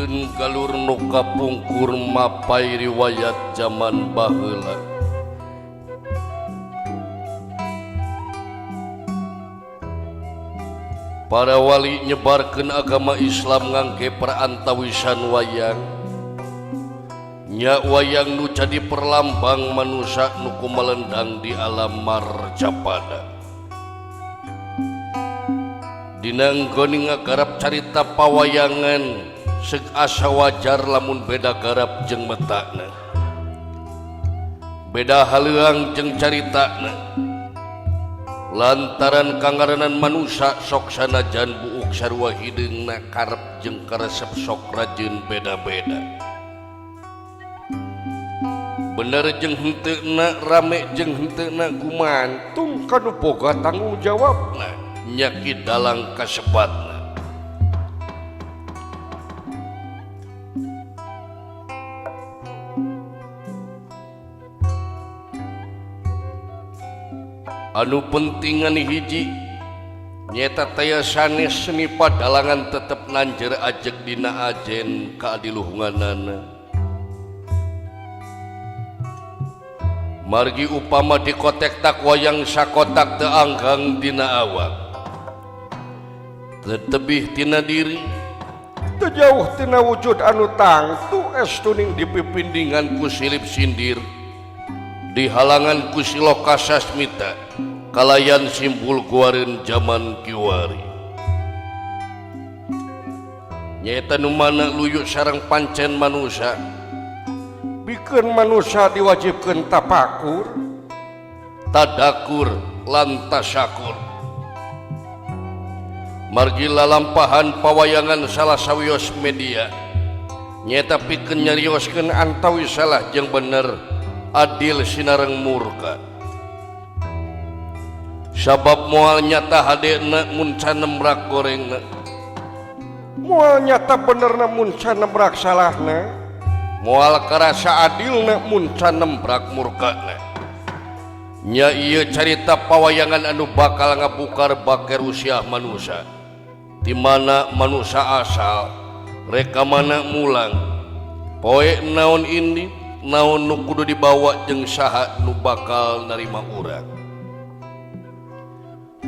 Pikeun galur nu kapungkur mapai riwayat zaman baheula. Para wali nyebarkeun agama Islam ngangge perantawisan wayang. Nya wayang nu jadi perlambang manusia nu kumalendang di alam marcapada. Dina nggone ngagarap carita pawayangan seuk asa wajar lamun beda garap jeung metakna. Beda haleuang jeung caritana. Lantaran kangaranan manusia sok sanajan buuk sarua hideungna karep jeung karesep sok rajin beda-beda. Bener jeung henteuna, rame jeung henteuna gumantung kanu boga tanggung jawabna nya ki dalang kasebatna. Anu pentingan hiji nyeta taya sanes seni padalangan tetep nanjer ajeg dina ajen kaadiluhunganana. Margi upama dikotek tak wayang sakotak teu anggang dina awak. Tetebih tina diri, teu jauh tina wujud anu tangtu estuning dipipindingan ku silip sindir. Dihalangan ku siloka sasmita kalayan simbol guareun jaman kiwari. Nyaeta nu mana luyu sareng pancen manusia. Bikeun manusia diwajibkeun tapakur, tadakur lan tasakur. Margi lalampahan pawayangan salah sawios media nyaeta pikeun nyarioskeun antawi salah jeung bener, adil sinareng murka. Sabab moal nyata hadena mun can nembrak gorengna, moal nyata benerna mun can nembrak salahna, moal karasa adilna mun can nembrak murkana. Nya ieu carita pawayangan anu bakal ngabukar baker usia manusia, di mana manusia asal reka mana mulang, poe naon ini naon nu kudu dibawa jeung saha nu bakal narima urang.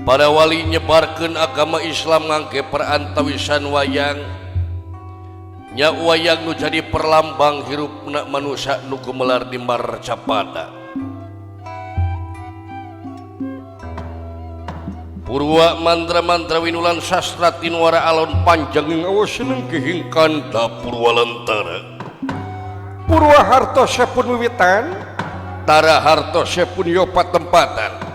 Para wali nyebarkeun agama Islam ngangge perantawisan wayang. Nya wayang nu jadi perlambang hirupna manusia nu gumelar di marcapada. Purwa mantra-mantra winulan sastra tinuara alon panjang awas seneng kanda Purwalantara. Purwa hartosna pun wiwitan, tara hartosna pun yo patempatan.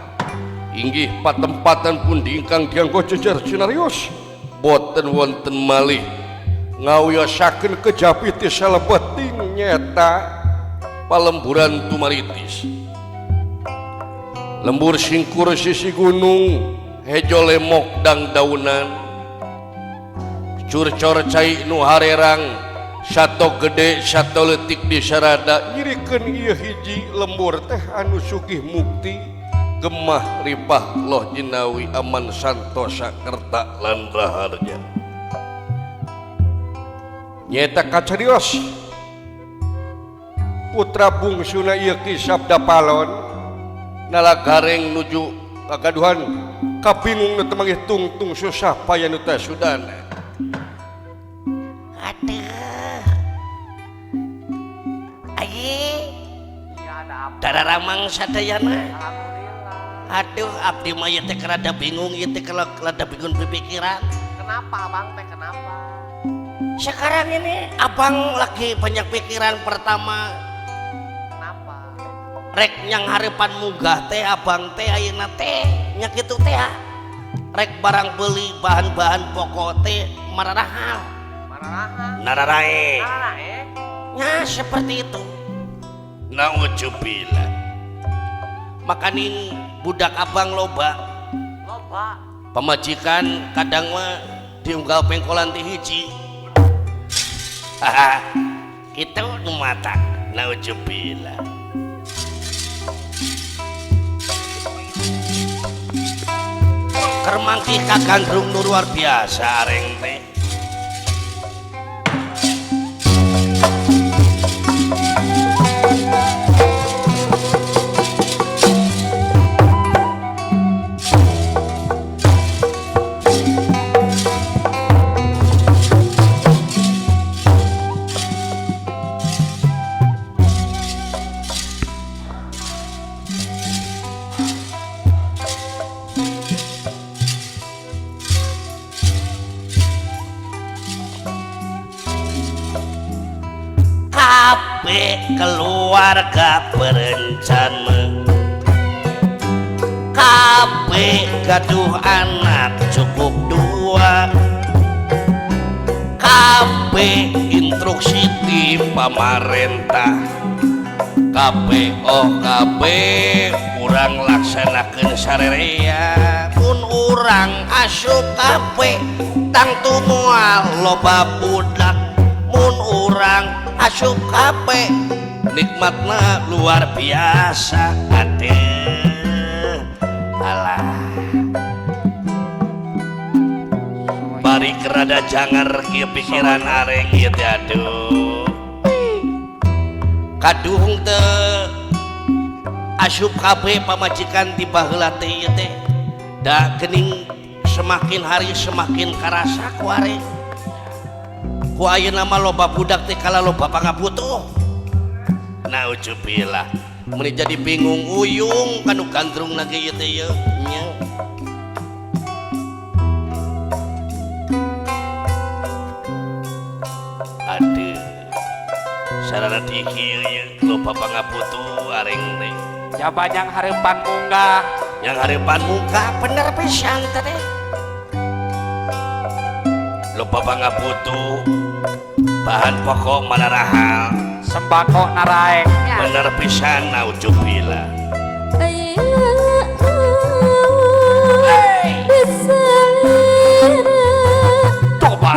Inggih patempatan pun diingkang dianggo jejer sinarios. Boten wonten malih ngawiyosakeun kejapi ti salebeting nyeta palemburan tumaritis. Lembur singkur sisi gunung, hejo lemok dang daunan. Curcor cai nu harerang, sato gede sato leutik di sarada nyirikeun ieu hiji lembur teh anu sugih mukti gemah ripah loh jinawi aman santosa kerta lan raharja. Nyeta kacarios putra bungsuna ieu Ki Sabda Palon nalagareng nuju kagaduhan kabingung nu teu manggih tungtung susah payah nu teh sudana. Aduh. Ayi. Dararamang sadayana. Aduh, abdi mah ieu teh rada bingung, ieu teh rada bingung pikiran. Kenapa, Abang teh kenapa? Sekarang ini abang lagi banyak pikiran. Pertama, kenapa? Rek nyang harapan munggah teh abang teh ayeuna teh nya kitu teh. Rek barang beli bahan-bahan pokok teh mararahal. Mararahal. Nararae. Nararae. Nya seperti itu. Nauzubillah. Makanin budak abang loba. Loba. Pamajikan kadang mah diunggal pengkolan ti hiji. Haha. Kitu nu matak. Nauzubillah. Keur mangkih kagandrung nu luar biasa areng teh. KB keluarga berencana KB gaduh anak cukup 2 KB instruksi di pamarentah KB oh KB urang laksanakeun sarerea mun urang asup KB tangtu moal loba budak mun urang asup KB nikmatna luar biasa aduh alah bari kerada jangar kieu pikiran areng ieu teh aduh kaduhung teu asup KB pamajikan di baheula teh ieu teh da geuning semakin hari semakin karasa ku areng ku ayeuna mah loba budak teh kala loba pangabutuh naujubillah mun jadi bingung uyung kanu gandrung lagi ieu teh ieu nya aduh sarana di kieu ieu loba pangabutuh areng teh jaba yang hareupan munggah yang hareupan munggah bener pisan teh loba pangabutuh bahan pokok manarahal sembako naraek bener pisan naujubillah coba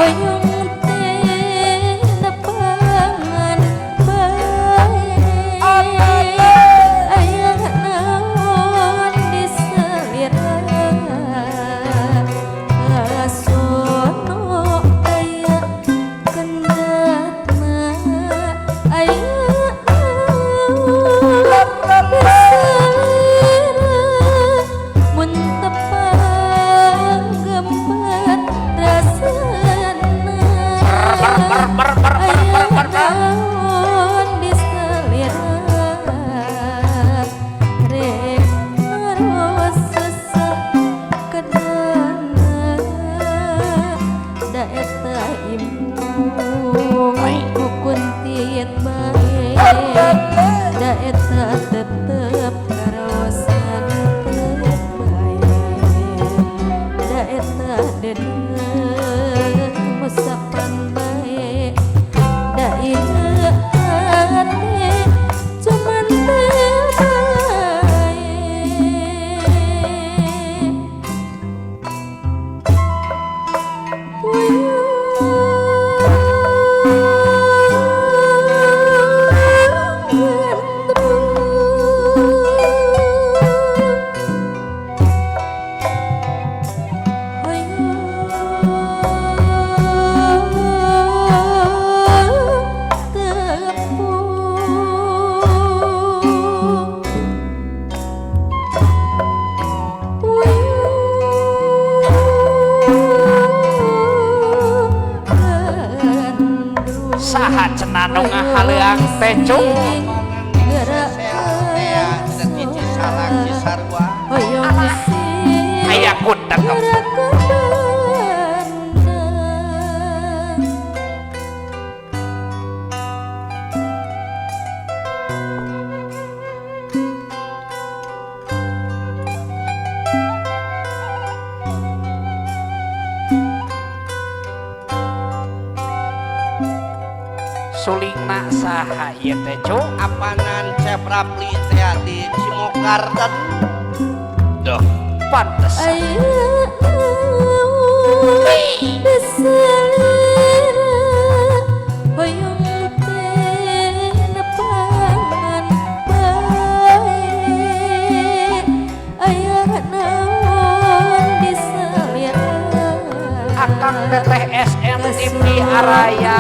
sulingna saha ieu teh cu apanan Cep Rapli teh di Cimokarten doh pantes akang teteh SM TV Araya.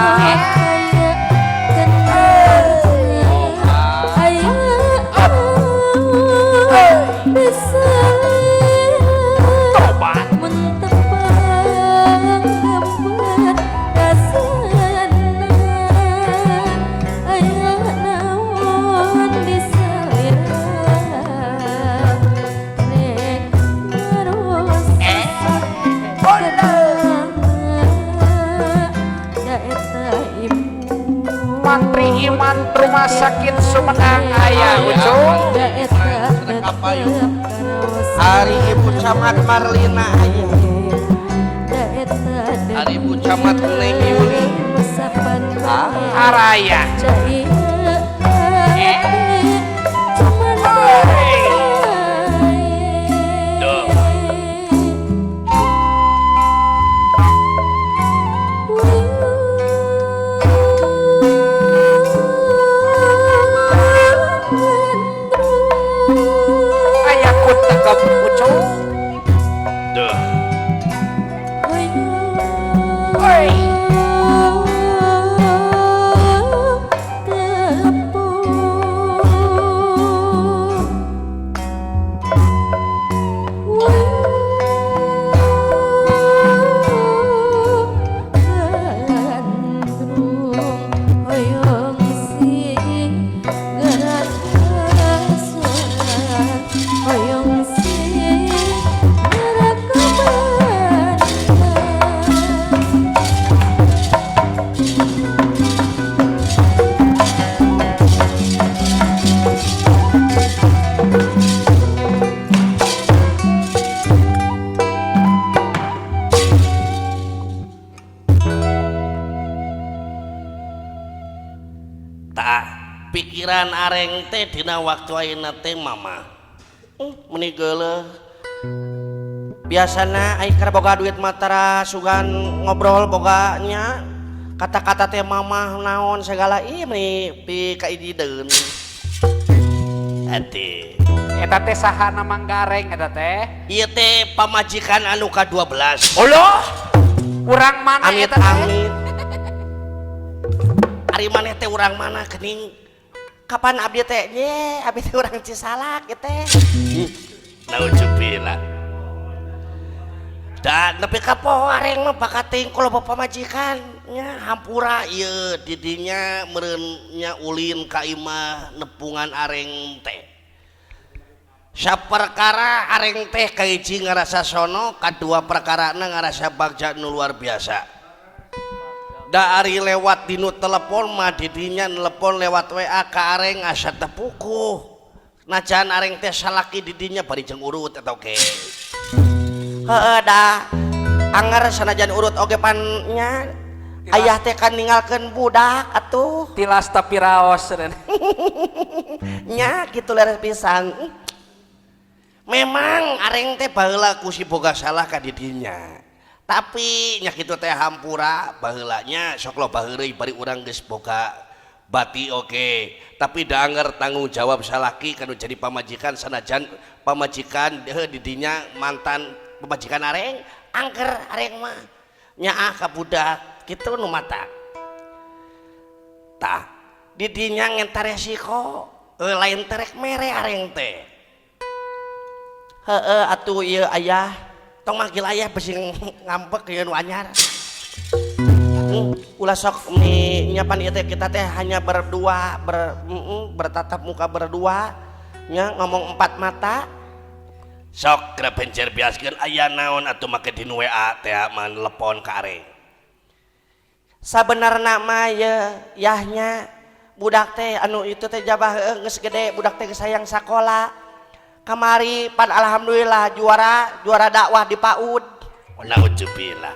Ibu Mantri Iman Rumah Sakit Sumedang aya Ucung. Ari Ibu Camat Marlina aya. Ari Ibu Camat Neng Yuli. Araya. Pikiran areng teh dina waktu ayeuna teh mama meuni geuleuh biasana ai keur boga duit mah tara sugan ngobrol boga nya kata-kata teh mamah naon segala ieu meuni pi kaidideun atuh eta teh saha na Manggareng eta teh ieu teh pamajikan anu ka-12 Allah urang mana amit, eta teh amit. Ari maneh teh urang mana geuning kapan abdi teh nye abdi teh urang Cisalak ieu teh nauzubillah da nepi ka poho areng mah bakating kalau bapak majikan nya hampura ieu didinya meureun nya ulin ka imah nepungan areng teh saperkara areng teh kahiji ngarasa sono kadua perkarana ngarasa bagja nu luar biasa da ari lewat dinu telepon mah didinya telepon lewat WA ka areng asa teu pukuh najan areng teh salaki didinya bari jeung urut eta oge heueuh da anger sanajan urut oge pan nya ayah teh kan ninggalkeun budak atuh tilas tapi raos nya kitu leres pisan memang areng teh baheula ku si boga salah ka didinya tapi nya kitu teh hampura baheulanya sok loba heureuy bari urang geus boga bati oge tapi da anger tanggung jawab salaki kanu jadi pamajikan sanajan pamajikan didinya mantan pamajikan areng angker areng mah nyaah ka budak kitu nu mata tah didinya ngenta resiko lain terek mere areng teh heueuh atuh ieu ayah tong manggil ayah besi ngambek ieu nu anyar ulah sok nih nyapan ieu teh kita teh hanya berdua bertatap muka berdua nya ngomong empat mata sok geura bencer biaskeun aya naon atuh make dinu WA teh mah telepon ka areng sabenerna mah ye yahnya budak teh anu itu teh jabah heueuh geus gede budak teh geus hayang sakola kamari pan alhamdulillah juara dakwah di PAUD nauzubillah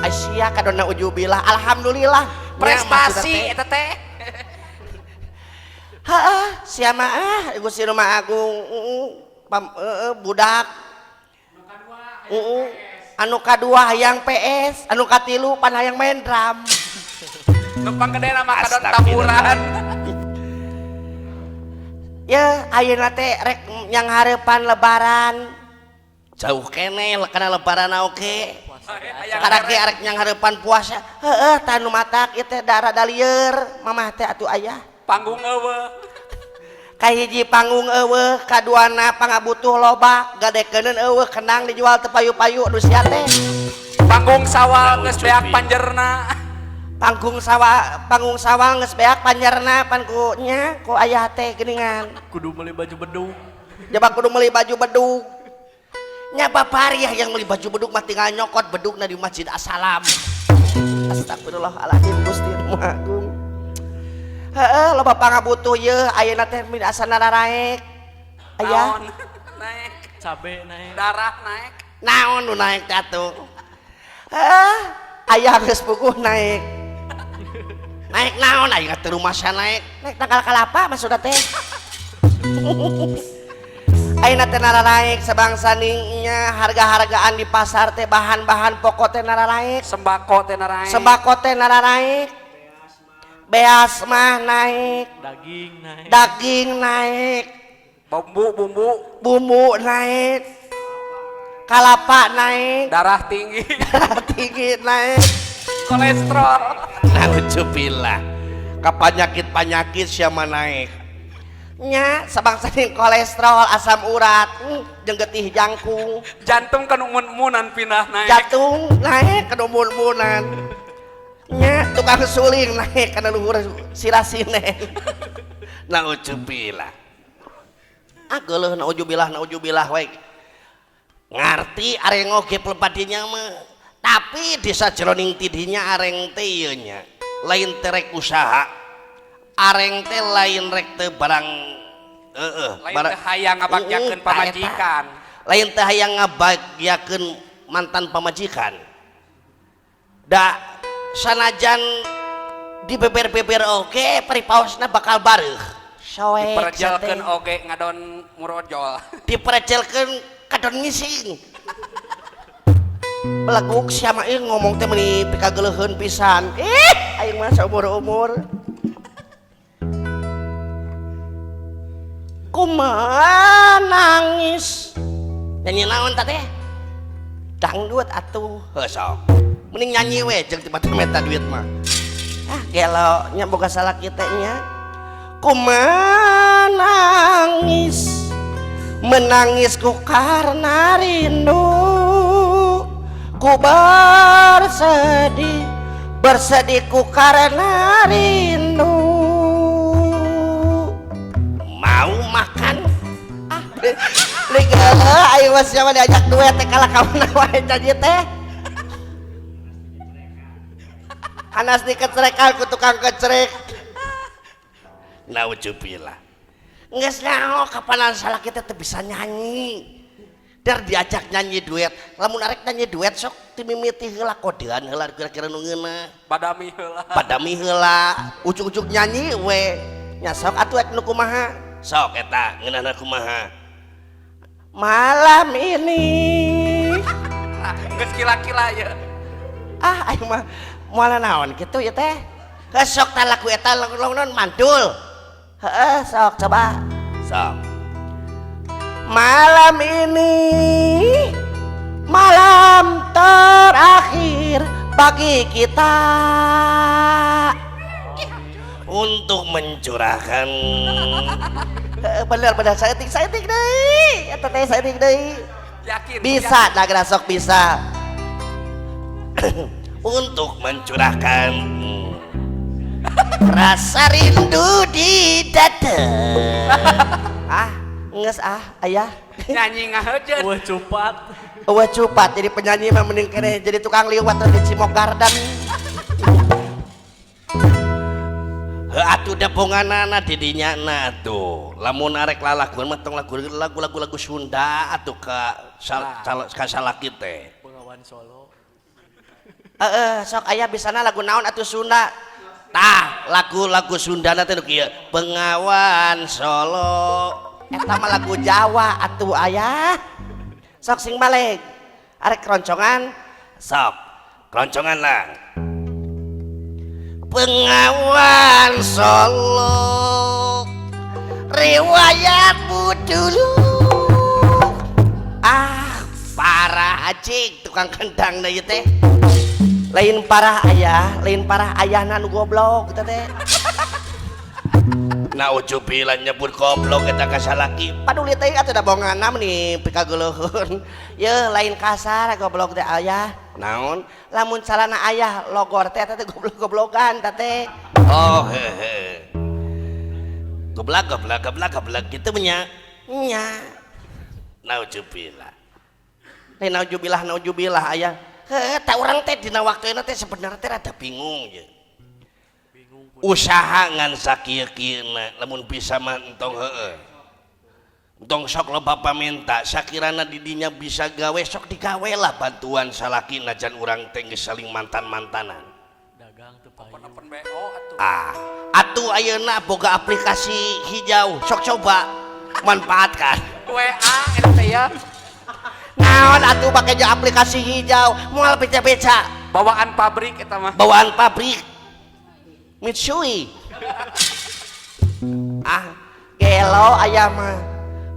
Aisyah kadon nauzubillah alhamdulillah prestasi eta teh heeh sia mah ah Gusti nu Maha Agung budak anu kadua hayang PS anu katilu pan hayang main drum nu panggedena mah kadon taburan ya ayeuna teh rek yang harapan lebaran jauh keneh kana lebaran oge karek arek yang harapan puasa heueuh tah nu matak ieu teh da rada lieur mamah teh atuh ayah panggung eueuh kahiji panggung eueuh kaduana pangabutuh loba gadekeuneun eueuh kendang dijual teu payu-payu nu sia teh panggung sawal geus beak panjerna panggung sawal geus beak panjerna pan ku nya ku ayah teh geuningan kudu meuli baju bedug jaba kudu meuli baju bedug nya bapariah yang meuli baju bedug mah tinggal nyokot bedugna di Masjid Assalam. Astagfirullahaladzim Gusti Maha Agung. Heeh, loba pangabutuh yeuh ayeuna teh asa naraek. Aya naik, cabe naik, darah naik. Naon nu naik teh atuh? Heeh, aya geus puguh naik. Naik naon aing teh rumasa naik. Naik tangkal kalapa maksudna teh. Ayeuna teh nararaek sabangsa nya harga-hargaan di pasar teh bahan-bahan pokok teh nararaek. Sembako teh naraek. Sembako teh nararaek. Beas mah naik, daging naik. Daging naik. Bumbu naik. Kalapa naik, darah tinggi. Darah tinggi naik. Kolesterol. Nauzubillah. Ka panyakit-panyakit siapa naik. Nya sabangsa kolesterol, asam urat, jeung getih jangkung. Jantung kenumun-munan pindah naik. Jantung naik kenumun-munan. Nya tukang suling naik kana luhur sirasine. Nauzubillah. Ah geuleuh nauzubillah nauzubillah we. Ngarti areng oge pelepadinya mah. Tapi di sajeroning tidinya areng teh ieu nya. Lain terek usaha. Areng teh lain rek teh barang heeh, lain teh hayang ngabagyakeun pamajikan. Lain teh hayang ngabagyakeun mantan pamajikan. Da sanajan dibeber-beber oge paripaosna bakal bareuh. Soek diperejelkeun oge ngadon murojol. Diperejelkeun kadon ngising. Beleguk sia mah ieu ngomong teh meuni pikageuleuheun pisan. Ih, aing mah saumur-umur. Kumaha nangis. Nyanyi naon ta teh? Dangdut atuh. Heuh sok. Mending nyanyi we jeung tiba-tiba meta duit mah. Ah gelo nya boga salaki teh nya. Kumaha nangis. Menangisku karena rindu. Ku bersedih, bersedihku karena rindu. Mau makan? Ah, ligeuleuh aing mah siapa diajak duet teh kalah ka mana wae nyanyi teh. Anas dikecrekan ku tukang kecrek. Nauzubillah. Geus nyaho kapanan salah kita teh bisa nyanyi. Der diajak nyanyi duet, lamun arek nyanyi duet sok timimiti heula kodean heula kira-kira nu ngeunah. Badami heula. Badami heula, ujug-ujug nyanyi we. Nya sok atuh ek nu kumaha? Sok eta ngeunahna kumaha? Malam ini. Geus kila-kila ye. Ah aing mah moal naon kitu ya teh. Geus sok tah lagu eta lagu naon mantul. Heeh sok coba. Sok. Malam ini malam terakhir bagi kita untuk mencurahkan. Bener-bener saya tik deui. Eta teh saya tik deui. Yakin bisa dah gerasok bisa. Untuk mencurahkan rasa rindu di dada. Ah nges ah ayah nyanyi ngaheujeun. Wah cupat. Wah cupat jadi penyanyi mah mending kene jadi tukang liwat di Cimok Garden. Heuh atuh debonganana di dinya na atuh. Lamun arek lalaguan mah tong lagu-lagu Sunda atuh ka ka salaki teh. Bengawan Solo. Heeh, sok aya bisana lagu naon atuh Sunda. Tah, lagu-lagu Sundana teh nu kieu. Bengawan Solo. Eta mah lagu Jawa atuh ayah. Sok sing balik. Arek keroncongan sok. Keroncongan lah. Bengawan Solo riwayatmu dulu. Ah, parah acik tukang kendang ieu teh. Lain parah ayah, lain parah ayahna nu goblok teh teh. Nauzubillah nyebut goblok eta ka salaki. Paduli teh atuh da bongana meuni pikageuleuheun. Yeuh lain kasar goblok teh ayah. Naon? Lamun calana ayah logor teh eta teh goblok-goblokan teh teh. Oh hehe. Goblak goblak goblak goblak kitu nya. Nya. Nauzubillah. Lain nauzubillah nauzubillah ayah. Heuh tah urang teh dina waktuna teh sebenarnya teh rada bingung ye. Usaha ngan sakieu-kieuna lamun bisa mah entong heueuh. Entong sok loba paminta, sakirana didinya bisa gawe sok digawe lah bantuan salaki najan urang teh geus saling mantan-mantanan. Dagang teu payu. Open BO atuh. Ah, atuh ayeuna boga aplikasi hijau, sok coba manfaatkan. WA eta teh ya. Naon atuh make jeung aplikasi hijau, moal beca-beca. Bawaan pabrik eta mah. Bawaan pabrik Mitsui. Ah, gelo aya mah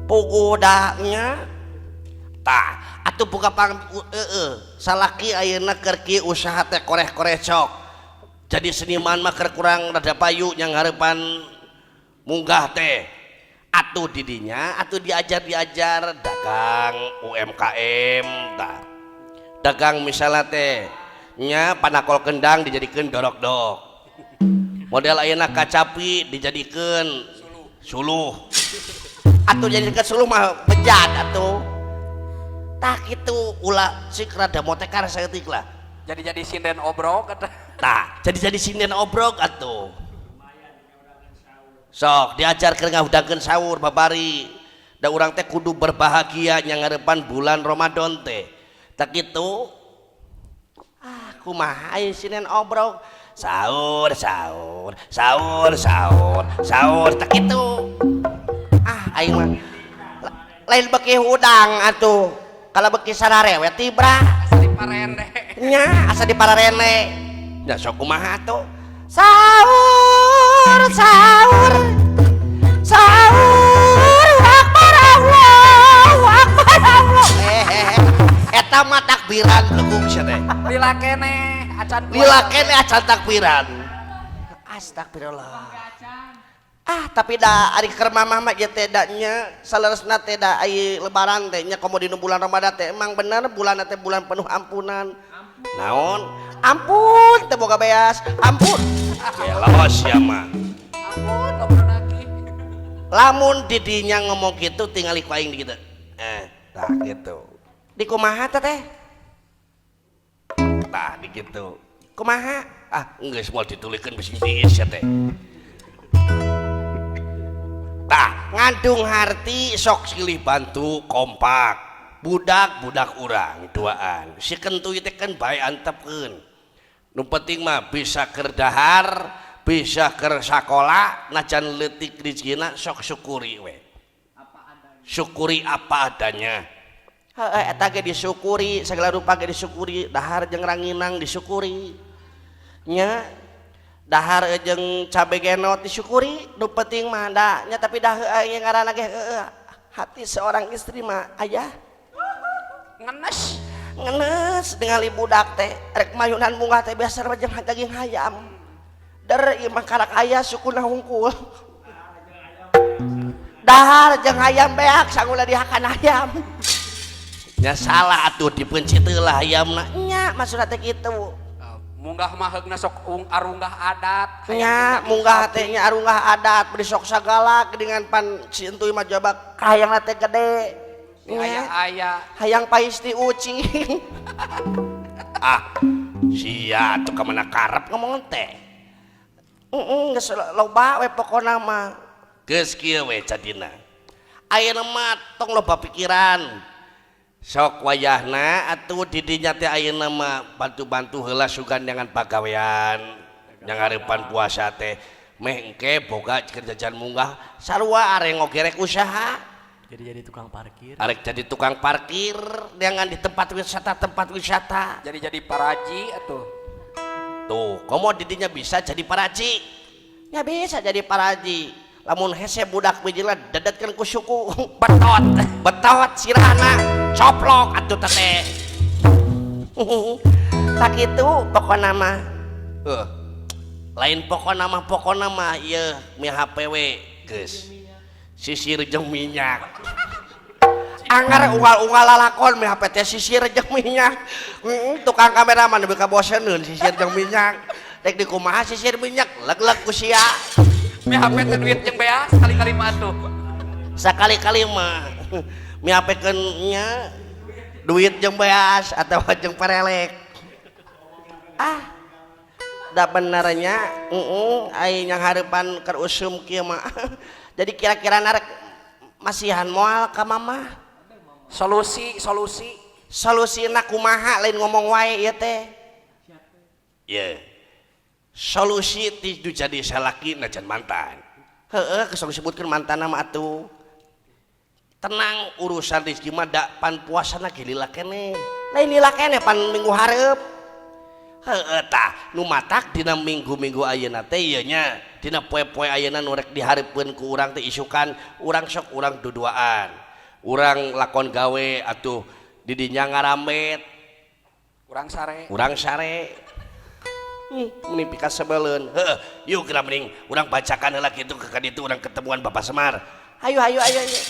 pugudanya. Tah, atuh buka pang heeh, salaki ayeuna keur kieu usaha teh koreh-koreh sok. Jadi seniman mah keur kurang rada payu yang harapan munggah teh. Atuh didinya, atuh diajar-diajar dagang UMKM tah. Dagang misalnya teh nya panakol kendang dijadikeun dorok-dok. Model ayeuna kacapi dijadikeun suluh. Atuh jadikeun suluh mah bejat atuh. Tah kitu ulah sik rada motekar saeutik lah. Jadi-jadi sinden obrok eta. Tah, jadi-jadi sinden obrok atuh. Sok diajar keur ngahudangkeun sahur babari. Da urang teh kudu berbahagia nyangarepan bulan Ramadan teh. Tah kitu. Ah, kumaha aya sinden obrok? Sahur, sahur, sahur, sahur, sahur tah kitu. Ah, aing mah lain beki hudang atuh. Kalau beki sararewet tibra. Asa diparende. Nya, asa dipararende. Nya sok kumaha atuh? Sahur, sahur, sahur, akbar Allahu akbar Allah. Eta mah takbiran leguk sia teh. Lila keneh acan Lila keneh acan takbiran. Astagfirullah. Ah, tapi da ari keur mamah mah ieu teh da nya saleresna teh da ai lebaran teh nya komo dina bulan Ramadan teh emang bener bulan teh bulan penuh ampunan. Naon? Ampun teh boga beas. Ampun. Gelo sia mah. Ampun ngobrol lagi. Lamun didinya ngomong gitu tingali ku aing di kitu. Tah gitu. Di kumaha teh teh? Tah di kitu. Kumaha? Ah, geus moal ditulikeun bisi diis sia teh. Tah, ngandung harti sok silih bantu kompak. Budak-budak urang duaan. Si kentu teh kan bae antepkeun. Nu penting mah bisa keur dahar, bisa keur sakola, najan leutik rezekina sok syukuri we. Syukuri apa adanya. Heeh, eta ge disyukuri, segala rupa ge disyukuri, dahar jeung ranginang disyukuri. Nya dahar jeung cabe genot disyukuri, nu penting mah da nya tapi dah heueuh ngaranna ge heueuh. Hati seorang istri mah ayah ngenes. Ngenes ningali budak teh rek mayunan munggah teh biasa jeung daging hayam. Der ieu mah karak aya sukuna hungkul. Dahar jeung hayam beak sangula dihakan hayam. Nya salah atuh dipencit lah hayamna. Nya maksudna teh kitu. Munggah mah heugna sok arunggah adat. Nya munggah teh nya arunggah adat beri sok sagala geuningan pan si entuy mah jabak kahayangna teh gede. Aya-aya hayang pais ti ucing. Ah, sia atuh ka mana karep ngomong teh. Geus loba we pokona mah. Geus kieu we jadina. Ayeuna mah tong loba pikiran. Sok wayahna atuh didinya teh ayeuna mah bantu-bantu heula sugan dengan pagawean. Nyangarepan puasa teh meh engke boga jajan munggah sarua areng oge rek usaha. Jadi tukang parkir. Arek jadi tukang parkir dengan di tempat wisata. Jadi paraji atuh. Tuh, komo didinya bisa jadi paraji. Ya bisa jadi paraji. Lamun hese budak bijilna dedetkeun ku suku. Betot, betot sirahna coplok atuh teh. Tak kitu pokona mah. Lain pokona mah ieu mi HP we geus. Sisir jeung minyak. Anggar unggal-unggal lalakon mi HP teh sisir jeung minyak. Tukang kameraman nepi ka boseneun sisir jeung minyak. Rek dikumaha sisir minyak leg-leg ku sia. Mi HP teh duit jeung beas sekali-kali mah atuh. Sakali-kali mah mi HP keun nya duit jeung beas atawa jeung perelek. Ah. Da benernya ai nyanghareupan keur usum kieu mah. Jadi kira-kira narek masihan moal ka mama. Solusi, solusi. Solusina kumaha lain ngomong wae ieu teh. Ye. Solusi ti nu jadi salaki najan mantan. Heeh, geus disebutkeun mantanna mah atuh. Tenang urusan rezeki mah da pan puasana ge lila keneh. Lain lila keneh pan minggu hareup. Heeh tah, nu matak dina minggu-minggu ayeuna teh ieu nya, dina poe-poe ayeuna nu rek dihareupeun ku urang teh isukan, urang sok urang duduaan. Urang lakon gawe atuh didinya ngaramet. Urang sare. Urang sare. Meni pikasebeleun. Heeh, yuk geura mending urang bacakan heula kitu ke kaditu urang ketemuan Bapak Semar. Hayu hayu hayu hayu.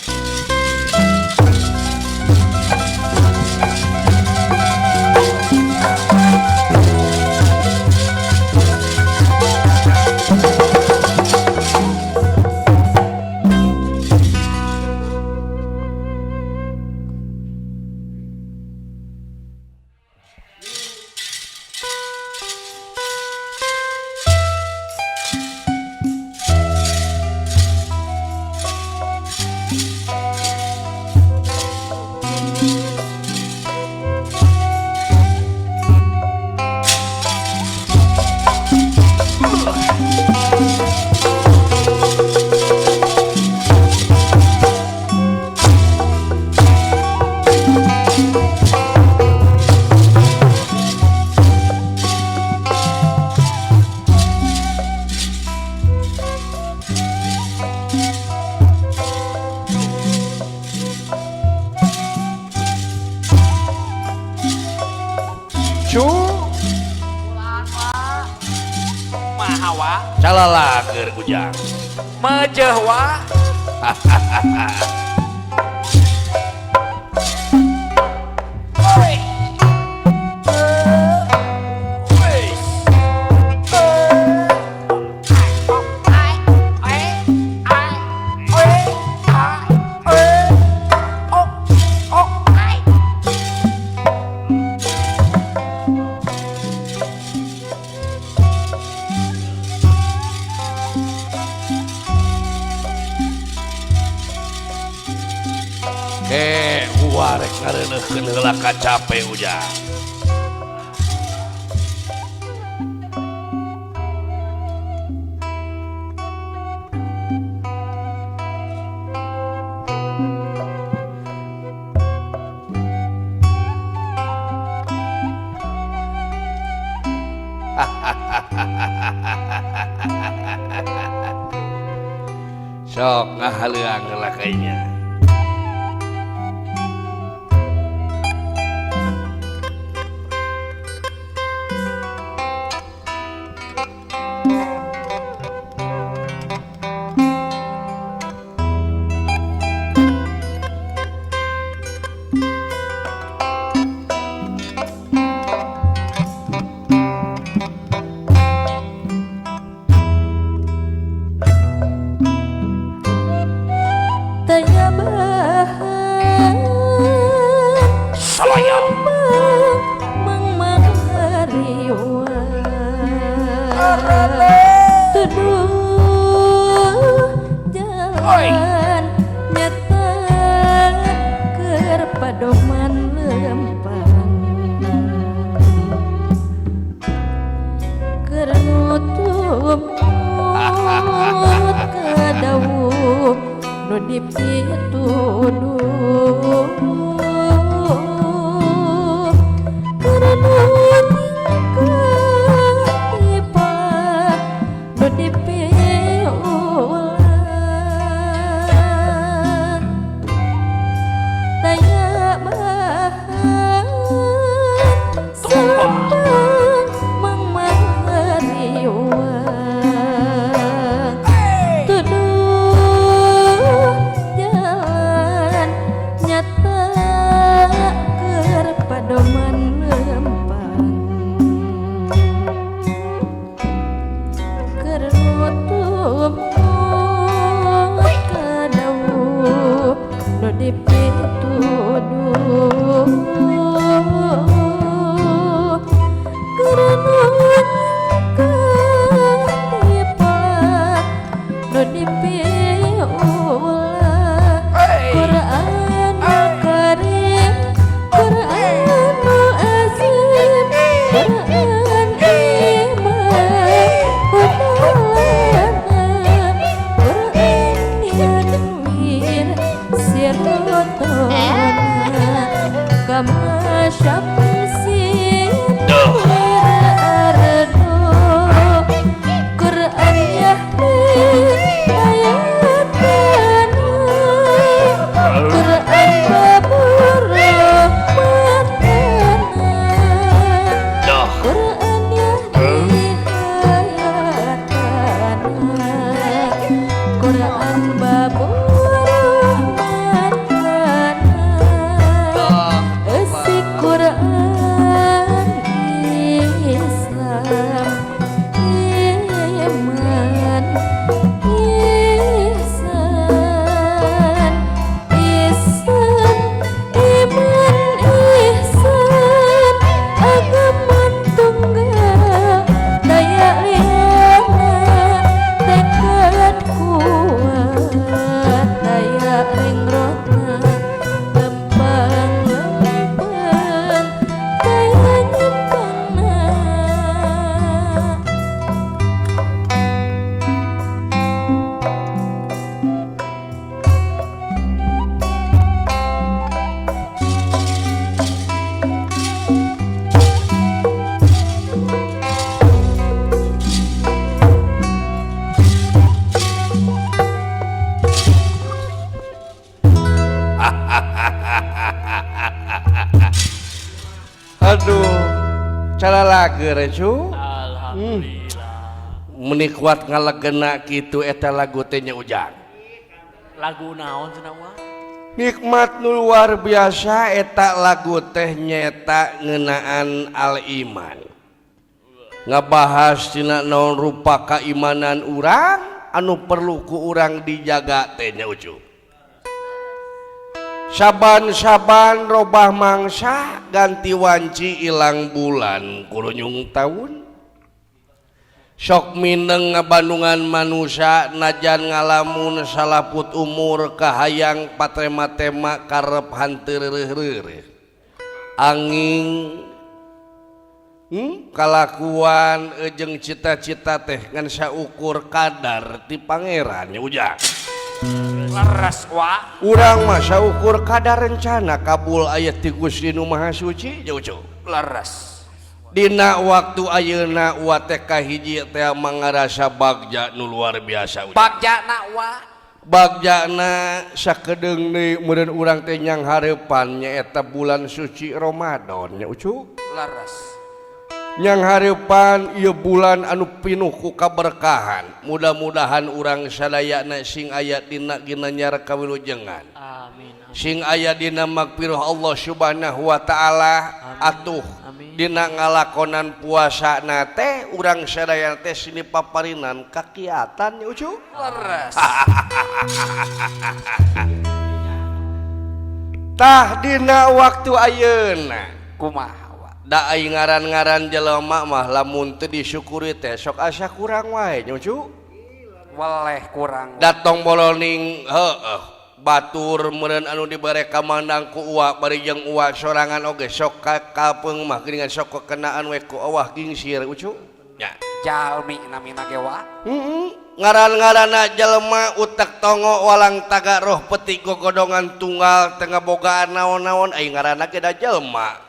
Calalager ujang mejeh wa. Capek ujang. Sok ngahaleuang heula kayaknya. Dipituduh. Iman ihsan ihsan iman ihsan agama tunggal daya liana tekad kuat daya ringrotna lempang lempang daya nyimpangna. Aduh, cara lager cu. Alhamdulillah. Meni kuat ngalegena kitu eta lagu teh nya Ujang. Lagu naon cenah Wa? Nikmat nu luar biasa eta lagu teh nyeta ngeunaan al-iman. Ngabahas tina naon rupa kaimanan urang anu perlu ku urang dijaga teh nya Ucu. Saban-saban robah mangsa ganti wanci ilang bulan kurunyung taun. Sok mineng ngabandungan manusia najan ngalamun salaput umur kahayang patrema-tema karep hanteu reureuh-reureuh. Angin kalakuan jeung cita-cita teh ngan saukur kadar ti pangeran nya Ujang. Leres wa. Urang mah saukur kadar rencana kabul aya ti Gusti Nu Maha Suci nya Ucu. Leres. Dina waktu ayeuna wa teh kahiji teh mangarasa bagja nu luar biasa. Bagjana wa. Bagjana sakedeung deui meureun urang teh nyang hareupan nyaeta bulan suci Ramadan nya Ucu. Leres. Nyang hareupan ieu bulan anu pinuh ku kaberkahan. Mudah-mudahan urang sadayana sing aya dina ginanyar kawilujengan. Amin. Sing aya dina magfirah Allah Subhanahu wa taala atuh. Dina ngalakonan puasa na teh urang sadaya teh sini paparinan kakiatan nya Ucu. Leres. Tah dina waktu ayeuna kumaha wa? Da ai ngaran-ngaran jelema mah lamun teu disyukuri teh sok asa kurang wae nya Ucu. Weleh kurang. Datong boloning heueuh batur meureun anu dibere kamandang ku uwa bari jeung uwa sorangan oge sok ka kapeung mah geuningan sok kekenaan we ku awah gingsir Ucu. Nya. Jalmi namina ge wa. Heeh. Ngaran-ngaranna jelema utek tongo walang taga roh peti gogodongan tunggal teu ngabogaan naon-naon ai ngaranna ge da jelema.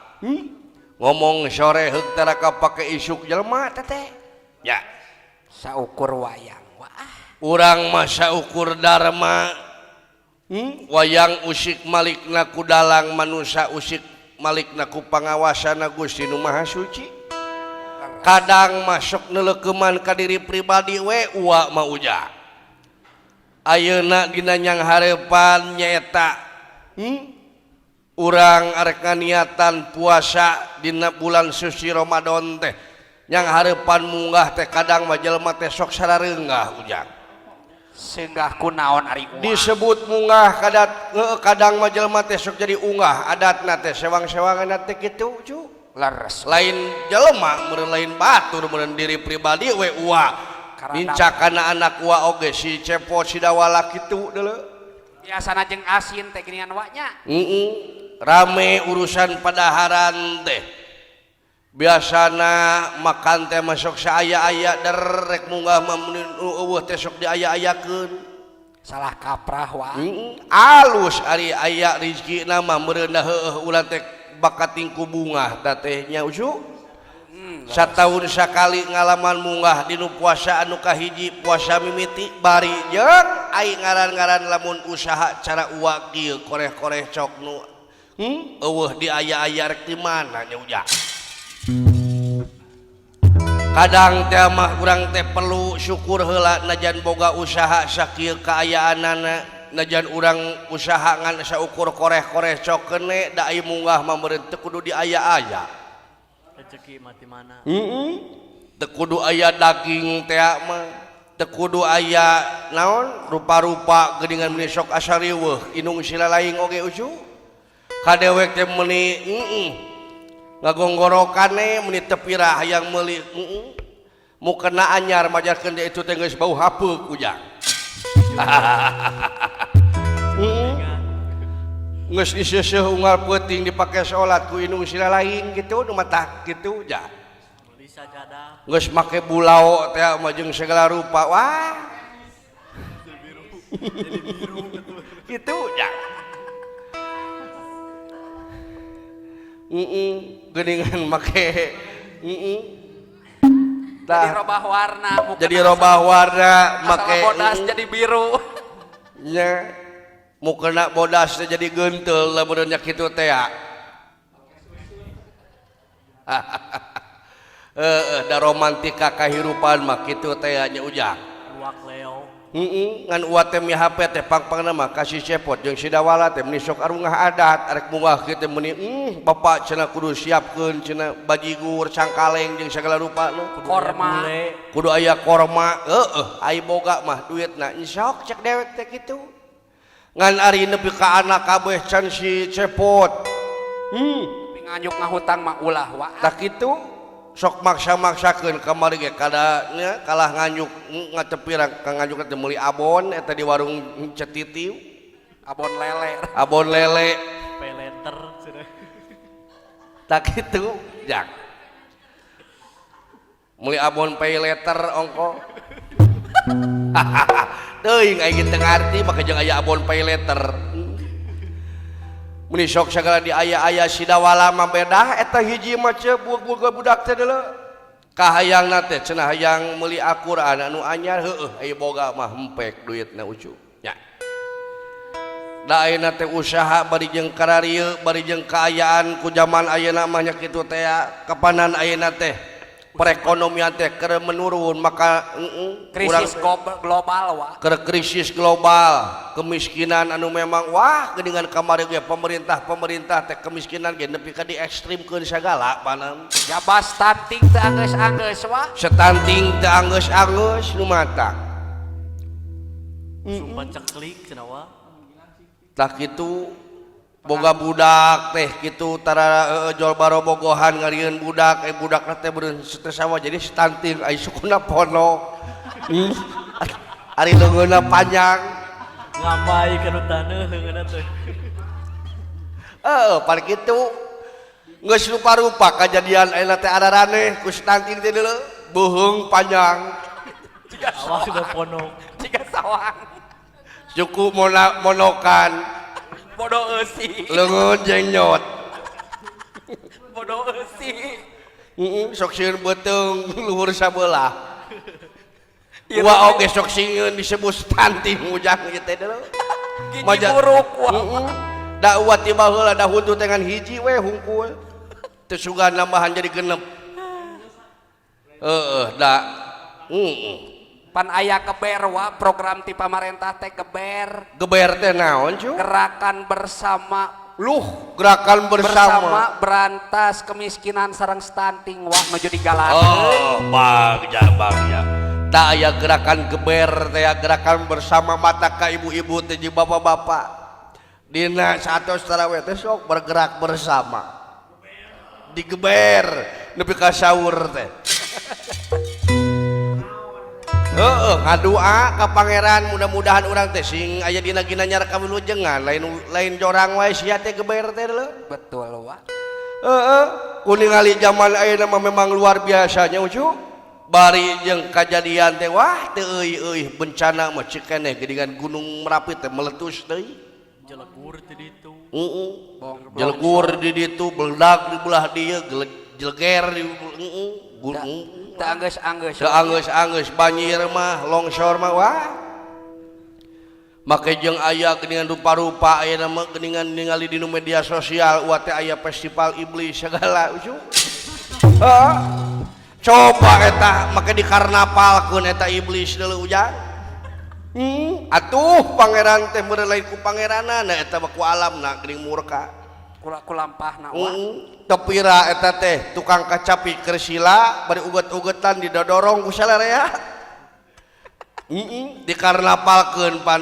Ngomong sore heuk tara kapake isuk jelema teh teh. Nya. Saukur wayang wa. Urang mah saukur dharma. Wayang usik malikna ku dalang manusa usik malikna ku pangawasana Gusti Nu Maha Suci. Kadang masuk neuleukeman ka diri pribadi we uwa mah Ujang. Ayeuna dina nyang hareupan nyaeta urang arek niatan puasa dina bulan suci Ramadan teh nyang hareupan munggah teh kadang mah jelema teh sok sarareungah Ujang. Senggah kunaon ari uang. Disebut munggah kadat kadang mah jelema teh sok jadi unggah adatna teh sewang-sewangan teh kitu cu. Leres. Lain jelema meureun lain batur meureun diri pribadi we uwa. Nincakana anak uwa oge si Cepo si Dawala kitu deuleu. Biasana jeung asin teh geuningan wa nya. Heeh. Rame urusan padaharan teh. Biasana makan teh masuk saaya-aya derek munggah mah eueuh teh sok diaya-ayakeun. Salah kaprah wa. Alus ari aya rezekina mah meureun heueuh urang teh bakat tingku bungah ta teh nya Ucu. Sataun sakali ngalaman munggah dinu puasa anu kahiji puasa mimiti bari jeung ai ngaran-ngaran lamun usaha cara uwa kieu koreh-koreh cok nu eueuh diaya-aya rek di mana nya Ujang. Kadang teh mah urang teh perlu syukur heula najan boga usaha sakieu kaayaanana najan urang usaha ngan saukur koreh-koreh cok kene da ai munggah mah meureun teu kudu diaya-aya. Rezeki mah di mana? Heeh. Teu kudu aya daging teh mah, teu kudu aya naon rupa-rupa geuningan meuni sok asa riweuh indung sila laing oge ucu. Ka dewek teh meuni ngagonggorokane meuni teu pira hayang meuli mukena anyar majarkeun teh itu teh geus bau hapeuk ujang. Geus diseuseuh unggal peuting dipake salat ku indung sila laing kitu nu matak kitu ja. Geus make bulao teh mah jeung segala rupa wah. Kitu ja. Geuningan make jadi robah warna, jadi robah warna make bodas jadi biru nya mukena bodas jadi gentel lamun nya kitu teh ya. Heeh, da romantika kahirupan mah kitu teh nya ujang. Ruak leo. Ngan uat teh mi HP teh pangpangna mah kasih cepot jeung sidawala teh meuni sok arungah adat arek munggah kieu teh meuni bapak cenah kudu siapkeun cenah bajigur cangkaleng jeung sagala rupana korma kudu aya korma heeh ai boga mah duitna sok cek dewek teh kitu ngan ari nepi ka anak kabeh can si cepot nganyuk ngahutang mah ulah wa tah kitu sok maksa-maksakeun kamari ge kadanya kalah nganyuk ngatepirang ka nganyuk teh meuli abon eta di warung Cetitiu abon lele abon lele peleter cenah tah kitu jak meuli abon pay letter ongko teuing aing teu ngarti make jeung aya abon pay letter meni sok sagala di aya-aya sidawala mah bedah eta hiji mah ceu buuk-buuk budak teh deuleu kahayangna teh cenah hayang meuli Al-Qur'an anu anyar heueuh aya boga mah hempek duitna ucu nya da ayeuna teh usaha bari jeung kararieu bari jeung kaayaan ku zaman ayeuna mah nya kitu teh kapanan ayeuna teh perekonomian teh keur menurun maka krisis global wah keur krisis global kemiskinan anu memang wah geuningan kamari ge pemerintah teh kemiskinan ge nepi ka di ekstrimkeun sagala panan jabas stunting teu anggeus-anggeus wah stunting teu anggeus-anggeus nu mata sumpah ceklik cenah wah tah kitu boga budak teh kitu tara jol barobogohan ngarieun budak budakna teh beureun teu sawa jadi stunting ai sukuna ponok ari leungeunna panjang ngambai kana taneuh leungeunna teh heuh par kitu geus rupa-rupa kajadian ayeuna teh araraneh ku stunting teh deuleu beuheung panjang jiga awak sudah ponok jiga sawang suku monokan bodoh eusi leungeun jengnyot bodoh eusi sok sieun beuteung luhur sabelah wa oge sok sieun disebut stunting ujang ieu teh deuleu gigi buruk wah da uat tiba heula da huntu teh ngan hiji we hungkul teu sugan nambahan jadi genep heeh da pan aya geber wa program ti pamarentah teh geber geber teh naon cu gerakan bersama luh gerakan bersama berantas kemiskinan sareng stunting wa nuju digalakeun oh bagja bagja tah aya gerakan geber teh gerakan bersama mata ka ibu-ibu teh jeung bapak-bapak dina saatos tarawih teh sok bergerak bersama digeber nepi ka sahur teh heeh ngadua ka pangeran mudah-mudahan urang teh sing aya dina ginanyar kawilujengan lain lain jorang wae sia teh geber teh leuh betul wa heeh ku ningali zaman ayeuna mah memang luar biasanya ucu bari jeung kajadian teh wah teu euy bencana mah cik keneh geuningan gunung Merapi teh meletus deui jelegur di ditu heeh jelegur di ditu beledak di belah dieu jeleger di gunung teu anggeus-anggeus teu anggeus-anggeus banjir mah longsor mah wah make jeung aya geuningan rupa-rupa ayeuna mah geuningan ningali di media sosial uat teh aya festival iblis segala ucu heeh coba eta make dikarnapalkeun eta iblis deuleu ujang atuh pangeran teh meureun lain ku pangeranana eta mah ku alamna geuning murka. Kulampahna tepira eta teh tukang kacapi kersila bari uget-ugetan didodorong ku salarea. Dikarnapalkeun pan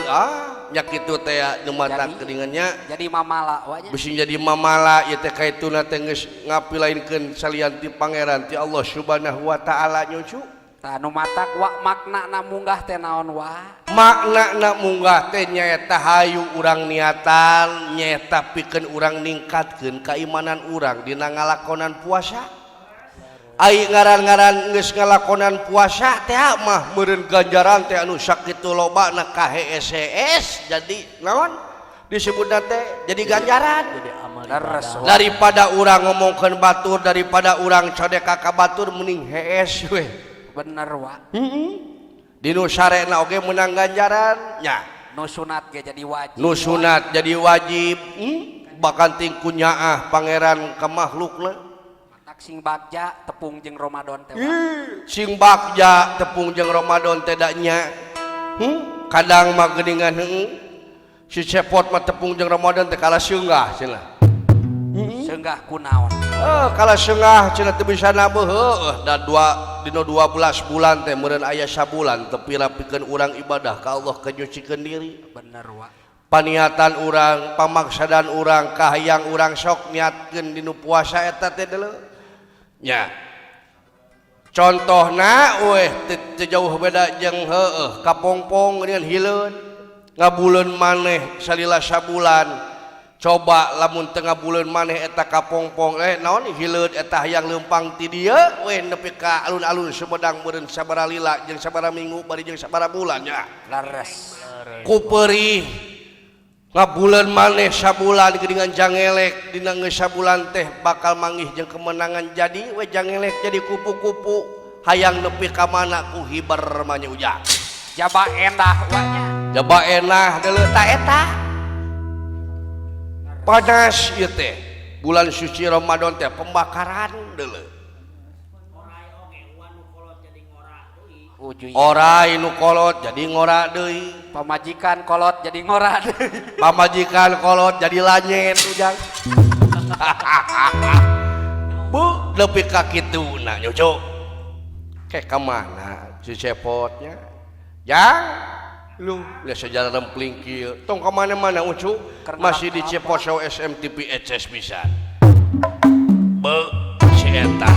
nya kitu teh nu mata geuningannya. Jadi mamala wa nya. Bisi jadi mamala ieu teh kaituna teh geus ngapilainkeun salian ti pangeran ti Allah Subhanahu wa taala nyucu. Tah nu matak wa maknana munggah teh naon wa? Maknana munggah teh nyaeta hayu urang niatan nyaeta pikeun urang ningkatkeun keimanan urang dina ngalakonan puasa. Ai ngaran-ngaran geus ngalakonan puasa teh mah meureun ganjaran teh anu sakitu lobana ka HSS jadi naon disebutna teh jadi ganjaran. Jadi amal ibadah. Daripada urang ngomongkeun batur, daripada urang codeka ka batur mending hees we. Bener wa. Dinu sarena oge menang ganjaran nya. Nu sunat ge jadi wajib. Nu sunat jadi wajib. Bahkan ting kunyaah pangeran ka makhlukna. Matak sing bagja tepung jeung Ramadan teh. Sing bagja tepung jeung Ramadan teh da nya. Kadang mah geuningan heueuh. Si cepot mah tepung jeung Ramadan teh kalah seunggah cenah. Seunggah kunaon? Kalah seunggah cenah teu bisa nabeuh heueuh da dua dina 12 bulan teh meureun aya sabulan teu pira pikeun urang ibadah ka Allah kenyucikeun diri. Bener wa. Paniatan urang, pamaksadan urang, kahayang urang sok niatkeun dinu puasa eta teh deuleu. Nya. Contohna weh teu jauh beda jeung heueuh kapongpong geuningan hileun. Ngabuleun maneh salila sabulan. Coba lamun tengah bulan maneh eta kapongpong naon hileud eta hayang leumpang ti dieu we nepi ka alun-alun Sumedang meureun sabaraha lila jeung sabaraha minggu bari jeung sabaraha bulan nya. Leres. Ku peurih ngabuleun maneh sabulan geuningan jangelek dina geus sabulan teh bakal manggih jeung kemenangan jadi we jangelek jadi kupu-kupu hayang nepi ka mana ku hiber mah nya ujang. Jaba endah wa nya. Jaba enah deuleu ta eta. Panas ieu teh bulan suci Ramadan teh pembakaran deuleu. Orai nu kolot jadi ngora deui. Pamajikan kolot jadi ngora deui. Pamajikan kolot jadi lanyet ujang. Bu nepi ka kituna nyucu. Kayak ka mana si cepotnya? Jang lu lihat sejarah rempling kieu tong ka mana-mana ucu masih di Ciposo SMTP HS bisa be si eta.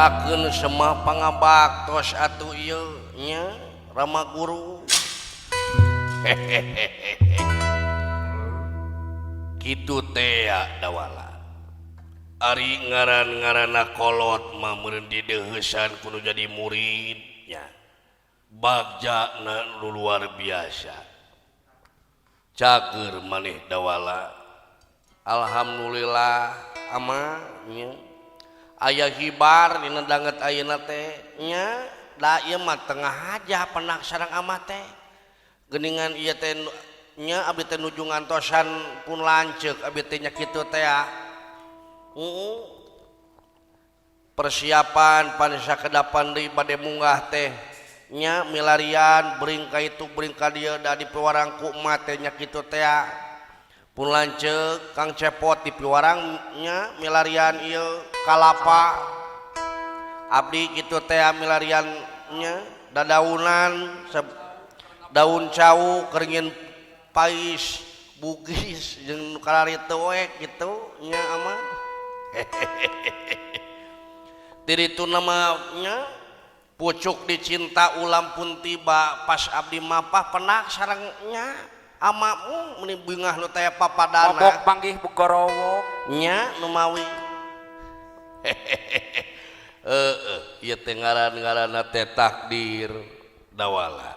Ngerakeun semah pangabaktos atuh ieu nya Rama Guru. Kitu teh dawala. Ari ngaran-ngaranna kolot mah meureun dideuheusan kudu jadi murid nya. Bagjana nu luar biasa. Cager maneh dawala. Alhamdulillah ama nya. Aya hibar dina danget ayeuna teh nya da ieu mah tengah aja penak sareng ama teh. Geuningan ieu teh nya abdi teh nuju ngantosan pun lanceuk abdi teh nya kitu teh. Persiapan pan sakedapan deui bade munggah teh nya milarian bring ka itu bring ka dieu da dipiwarang ku emak teh nya kitu teh. Pun lanceuk Kang Cepot dipiwarang nya milarian ieu kalapa abdi kitu teh milarian nya dadaunan daun cau keringin pais bugis jeung nu kararitu we kitu nya ama. Diritu namanya pucuk dicinta ulam pun tiba pas abdi mapah penak sarengnya amamu meni bingah nu teh papadana mabok panggih bugorowok nya nu mawi. Heeh ieu teh ngaran-ngaranna teh takdir dawala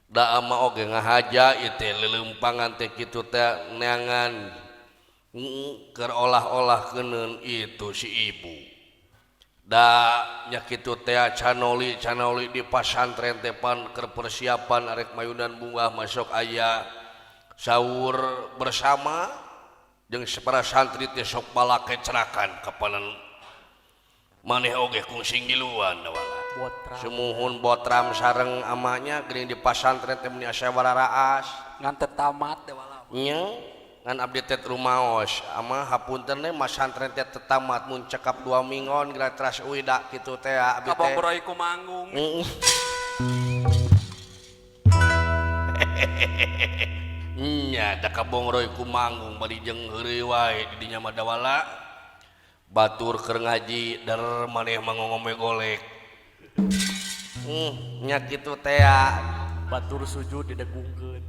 da ama oge ngahaja ieu teh leuleumpangan teh kitu teh neangan keur olah-olah keuneun itu si ibu da nya kitu teh canoli canoli di pasantren teh pan keur persiapan arek mayunan bunga masuk aya sahur bersama jeung para santri teh sok balake cerakan kapanan maneh oge kungsi ngiluan dawala sumuhun botram sareng amanya geuning di pasantren teh meni asa wararaas ngan teu tamat dawala nya ngan abdi teh rumaos ama hapunten teh masantren teh teu tamat mun cekap 2 minggon geura teras euy da kitu teh abdi teh kabongroy ku manggung. Nya da kabongroy ku manggung bari jeung heureuy wae di dinya mah dawala batur keur ngaji der maneh mah ngongome golek. Nya kitu teh batur sujud didegungkeun.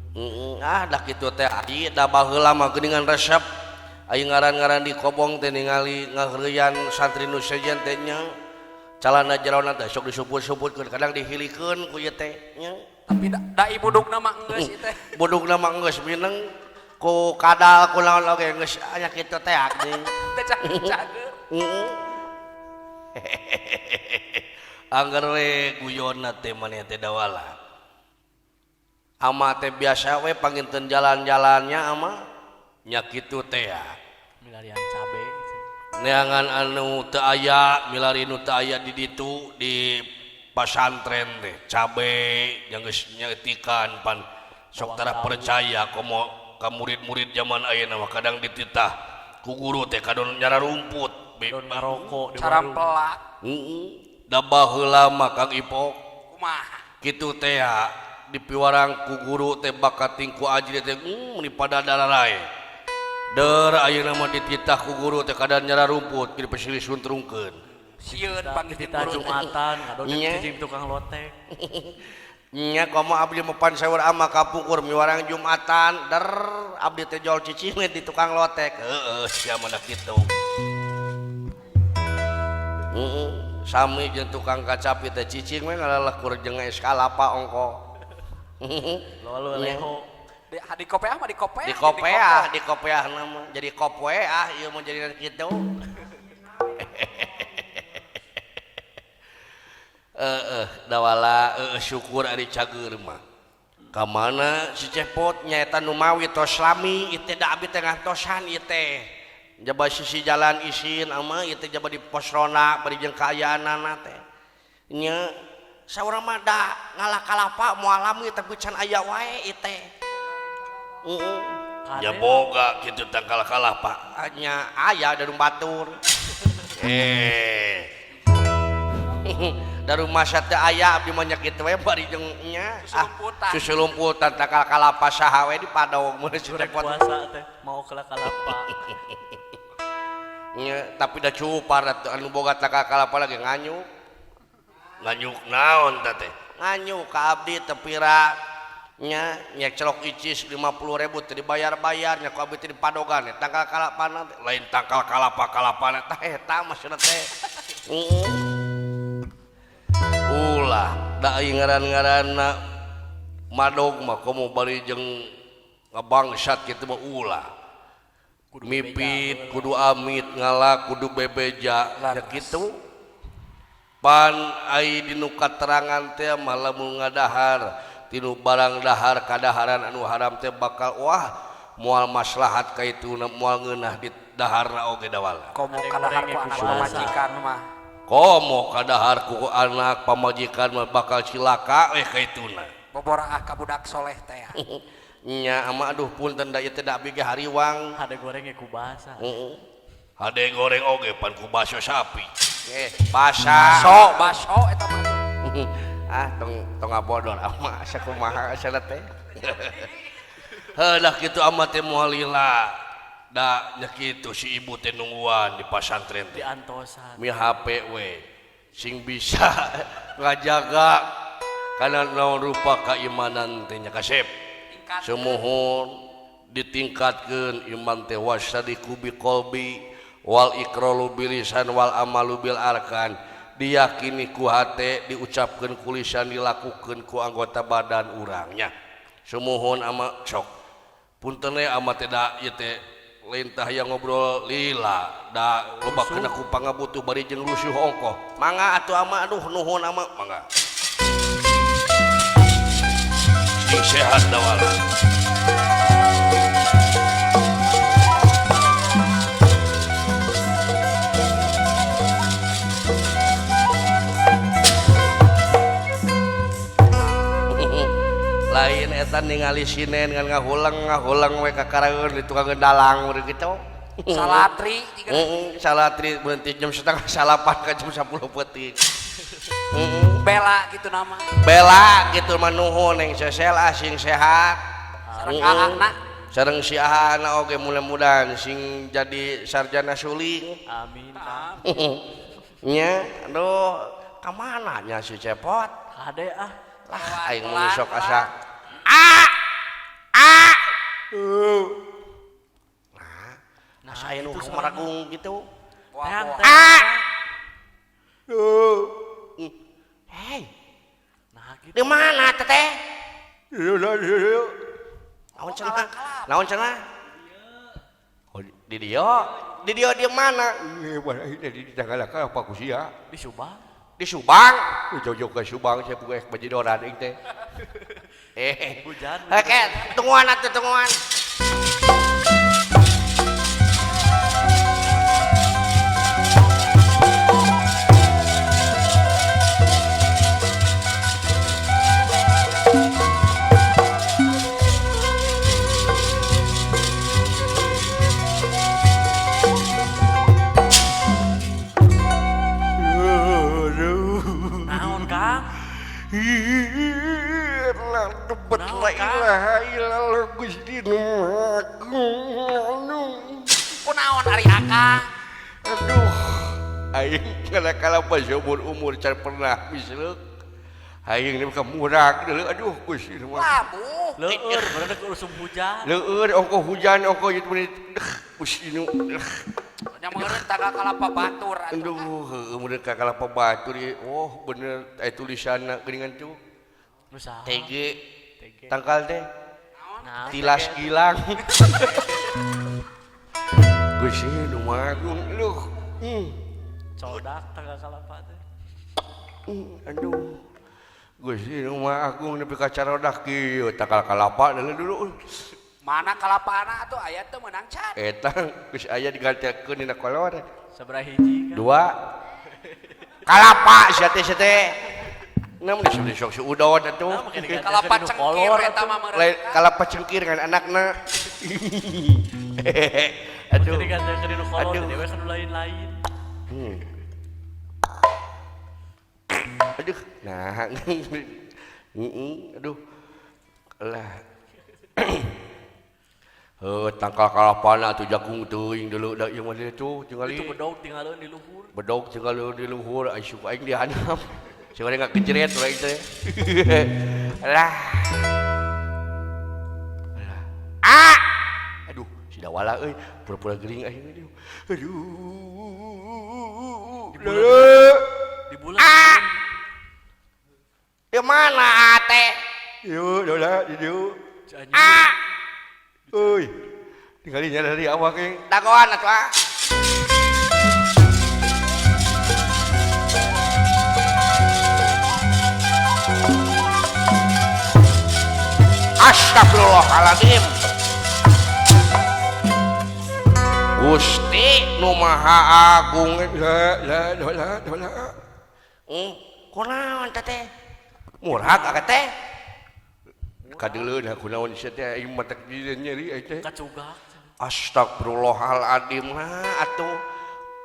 Ah dah kitu teh ieu da baheula mah geuningan resep aya ngaran-ngaran di kobong teh ningali ngaheureuyan santri nu sejen teh nya calana jerona teh sok disuput-suputkeun kadang dihilikeun ku ieu teh nya tapi da budugna mah geus ieu teh budugna mah geus mineng ku kadal ku naon oge geus aya kitu teh geuning teh cager. Angger we guyonna teh maneh teh dawala ama teh biasa we panginten jalan-jalannya ama nya kitu teh ya milarian cabe neangan anu teu aya milari nu teu aya di ditu di pasantren teh cabe yang geus nyaetikan pan sok tara percaya komo ka murid-murid zaman ayeuna mah kadang dititah ku guru teh kadon nyara rumput ngarokok carampelak. Da baheula mah Kang Ipok kumaha kitu teh ya dipiwarang ku guru teh bakating ku aji teh meni pada dararae der ayeuna mah dititah ku guru teh kadan nyara rumput kieu pesili suntrungkeun sieun panggih dititah Jumatan ngadon cicing tukang lotek nya komo abdi mah pan saur ama kapungkur miwarang Jumatan der abdi teh jol cicing di tukang lotek heeh sia mah kitu. Sami jeung tukang kacapi teh cicing we ngalalekur jeung es kalapa ongko. Lalu leho di kopeah mah di kopeah di kopeah di kopeah nama jadi kopeah ieu mah jadi kitu. Dawala syukur ari cager mah ka mana si Cepot nyaeta nu mawi tos lami ieu teh da abdi teh ngantosan ieu teh jaba sisi jalan isin ama ieu teh jaba di pos ronda bari jeung kaayaanana teh nya saurang mah da ngalah kalapa moal lami tapi can aya wae ieu teh. Ya boga kitu tangkal kalapa nya aya da batur. Da rumah teh aya abdi mah nya kitu we bari jeung nya susulumputan tangkal kalapa saha we di padong mun puasa teh mau kala kalapa. Nya tapi da cupar anu boga tangkal kalapa lagi nganyuk. Nganyuk naon tah teh? Nganyuk ka abdi teu pira nya nyecelok icis 50.000 teu dibayar-bayar nya ku abdi teh dipadogan tangkal kalapana teh lain tangkal kalapa-kalapana tah eta maksudna teh. Ulah da euy ngaran-ngaranna madog mah komo bari jeung ngabangsat kitu mah ulah. Mipit kudu amit ngala kudu bebeja ya kitu. Pan ai dinu katerangan teh mah lamun ngadahar tinu barang dahar kadaharan anu haram teh bakal wah moal maslahat ka itu moal ngeunah di daharna oge dawala. Komo kadahar ku anak pamajikan mah. Komo kadahar ku anak pamajikan mah bakal cilaka we ka ituna. Boboraah ka budak soleh teh. Nya ama aduh punten da ieu teh da abdi ge hariwang. Hade goreng ge ku basa. Heeh. Hade goreng oge pan ku baso sapi. Basa. Baso eta mah. Ah tong tong ngabodor ama asa kumaha asana teh. Heuh lah kitu ama teh moal lila. Da nya kitu si ibu teh nungguan di pasantren teh. Di antosan. Mi HP we sing bisa ngajaga kana naon rupa keimanan teh nya kasep. Sumuhun ditingkatkeun iman teh wasadiku bi qalbi wal iqralu bilisan wal amalu bil arkan diyakini ku hate diucapkeun ku lisan dilakukeun ku anggota badan urangnya. Sumuhun ama sok punten we ama teh da ieu teh lintah yang ngobrol lila da loba kena ku pangabutuh bari jeung rusuh ongkoh. Mangga atuh ama aduh nuhun ama mangga. Sing sehat dawala. Lain eta ningali sinen ngan ngahulang we kakaraeun di tukang dalang urang kitu. Salatri heeh, salatri berhenti jam 8:30 ka jam 10 peuting. Bela gitu nama. Bela gitu mah nuhun yang sesel sing sehat. Sareng aakna. Sareng si aakna oge mudah-mudahan sing jadi sarjana suling. Amin. Nya, aduh, ka mana nya si Cepot? Kade ah. Lah aing mun sok asa. A A. Nah, asa aya nu maragung gitu. A. Hei, nah, gitu. Di mana teteh? Naon cenah? Naon cenah? Oh, di dieu. Di dieu di mana? Di tanggal apa ku sia? Di Subang. Di Subang? Jauh-jauh ke Subang saya buka bajidoran aing teh. Hujan. Oke, tungguan atuh tungguan. Kunaon ari akang? Aduh, aing kala-kala pas umur can pernah misleuk. Aing ni ka murag deuleu aduh Gusti nu. Labuh. Leueur, bener usum hujan. Leueur ongkoh hujan ongkoh ieu meni Gusti nu. Nya meureun tanggal kalapa batur atuh. Aduh, heueuh meureun ka kalapa batur ieu. Oh, bener aya tulisanna geuningan tuh. Nu saha? TG. Tangkal teh. Tilas gilang. Gusti nu magung luh. Codak tanggal kalapa teh. Aduh. Gusti nu agung nepi ka carodak kieu tangkal kalapa deuleu dulu. Mana kalapana atuh aya teu meunang can. Eta geus aya digantelkeun dina kolor. Sabaraha hiji kan? Dua. Kalapa sia teh sia teh. Namun di sok si udon atuh. Kalapa cengkir eta mah meureun. Lain kalapa cengkir ngan anakna. Aduh. Aduh. Dewe kan lain-lain. Aduh. Nah. Aduh. Lah. Heuh tangkal kalapana atuh jagung teuing deuleu da ieu mah tuh tingali. Itu bedog tinggalkeun di luhur. Bedog tinggalkeun di luhur ai suku aing di handap. Sing ngagejret urang teh. Alah. Alah. Ah! Aduh, si Dawala euy, pura-pura gering aing aduh. Aduh. Di bulan. Ah! Di mana teh? Ieu Dawala di dieu. Ah! Euy. Tingali nya dari awak euy. Dagoan atuh ah. Astagfirullahaladzim. Gusti nu Maha Agung. La la la la. Kunaon teh teh? Murag aka teh? Kadeuleun kunaon sia teh aing mah teh nyeri aing teh. Kacugak. Astagfirullahaladzim atuh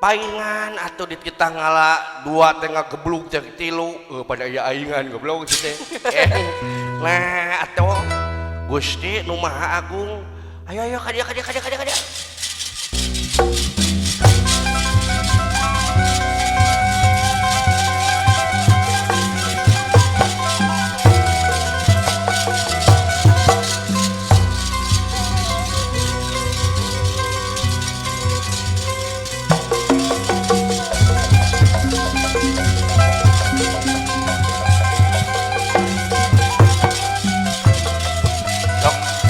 paingan atuh di kita ngala dua teh ngageblug teh tilu pada aya aingan goblok sia teh. Nah atuh Gusti nu Maha Agung. Ayo ayo ka dieu ka dieu ka dieu ka dieu.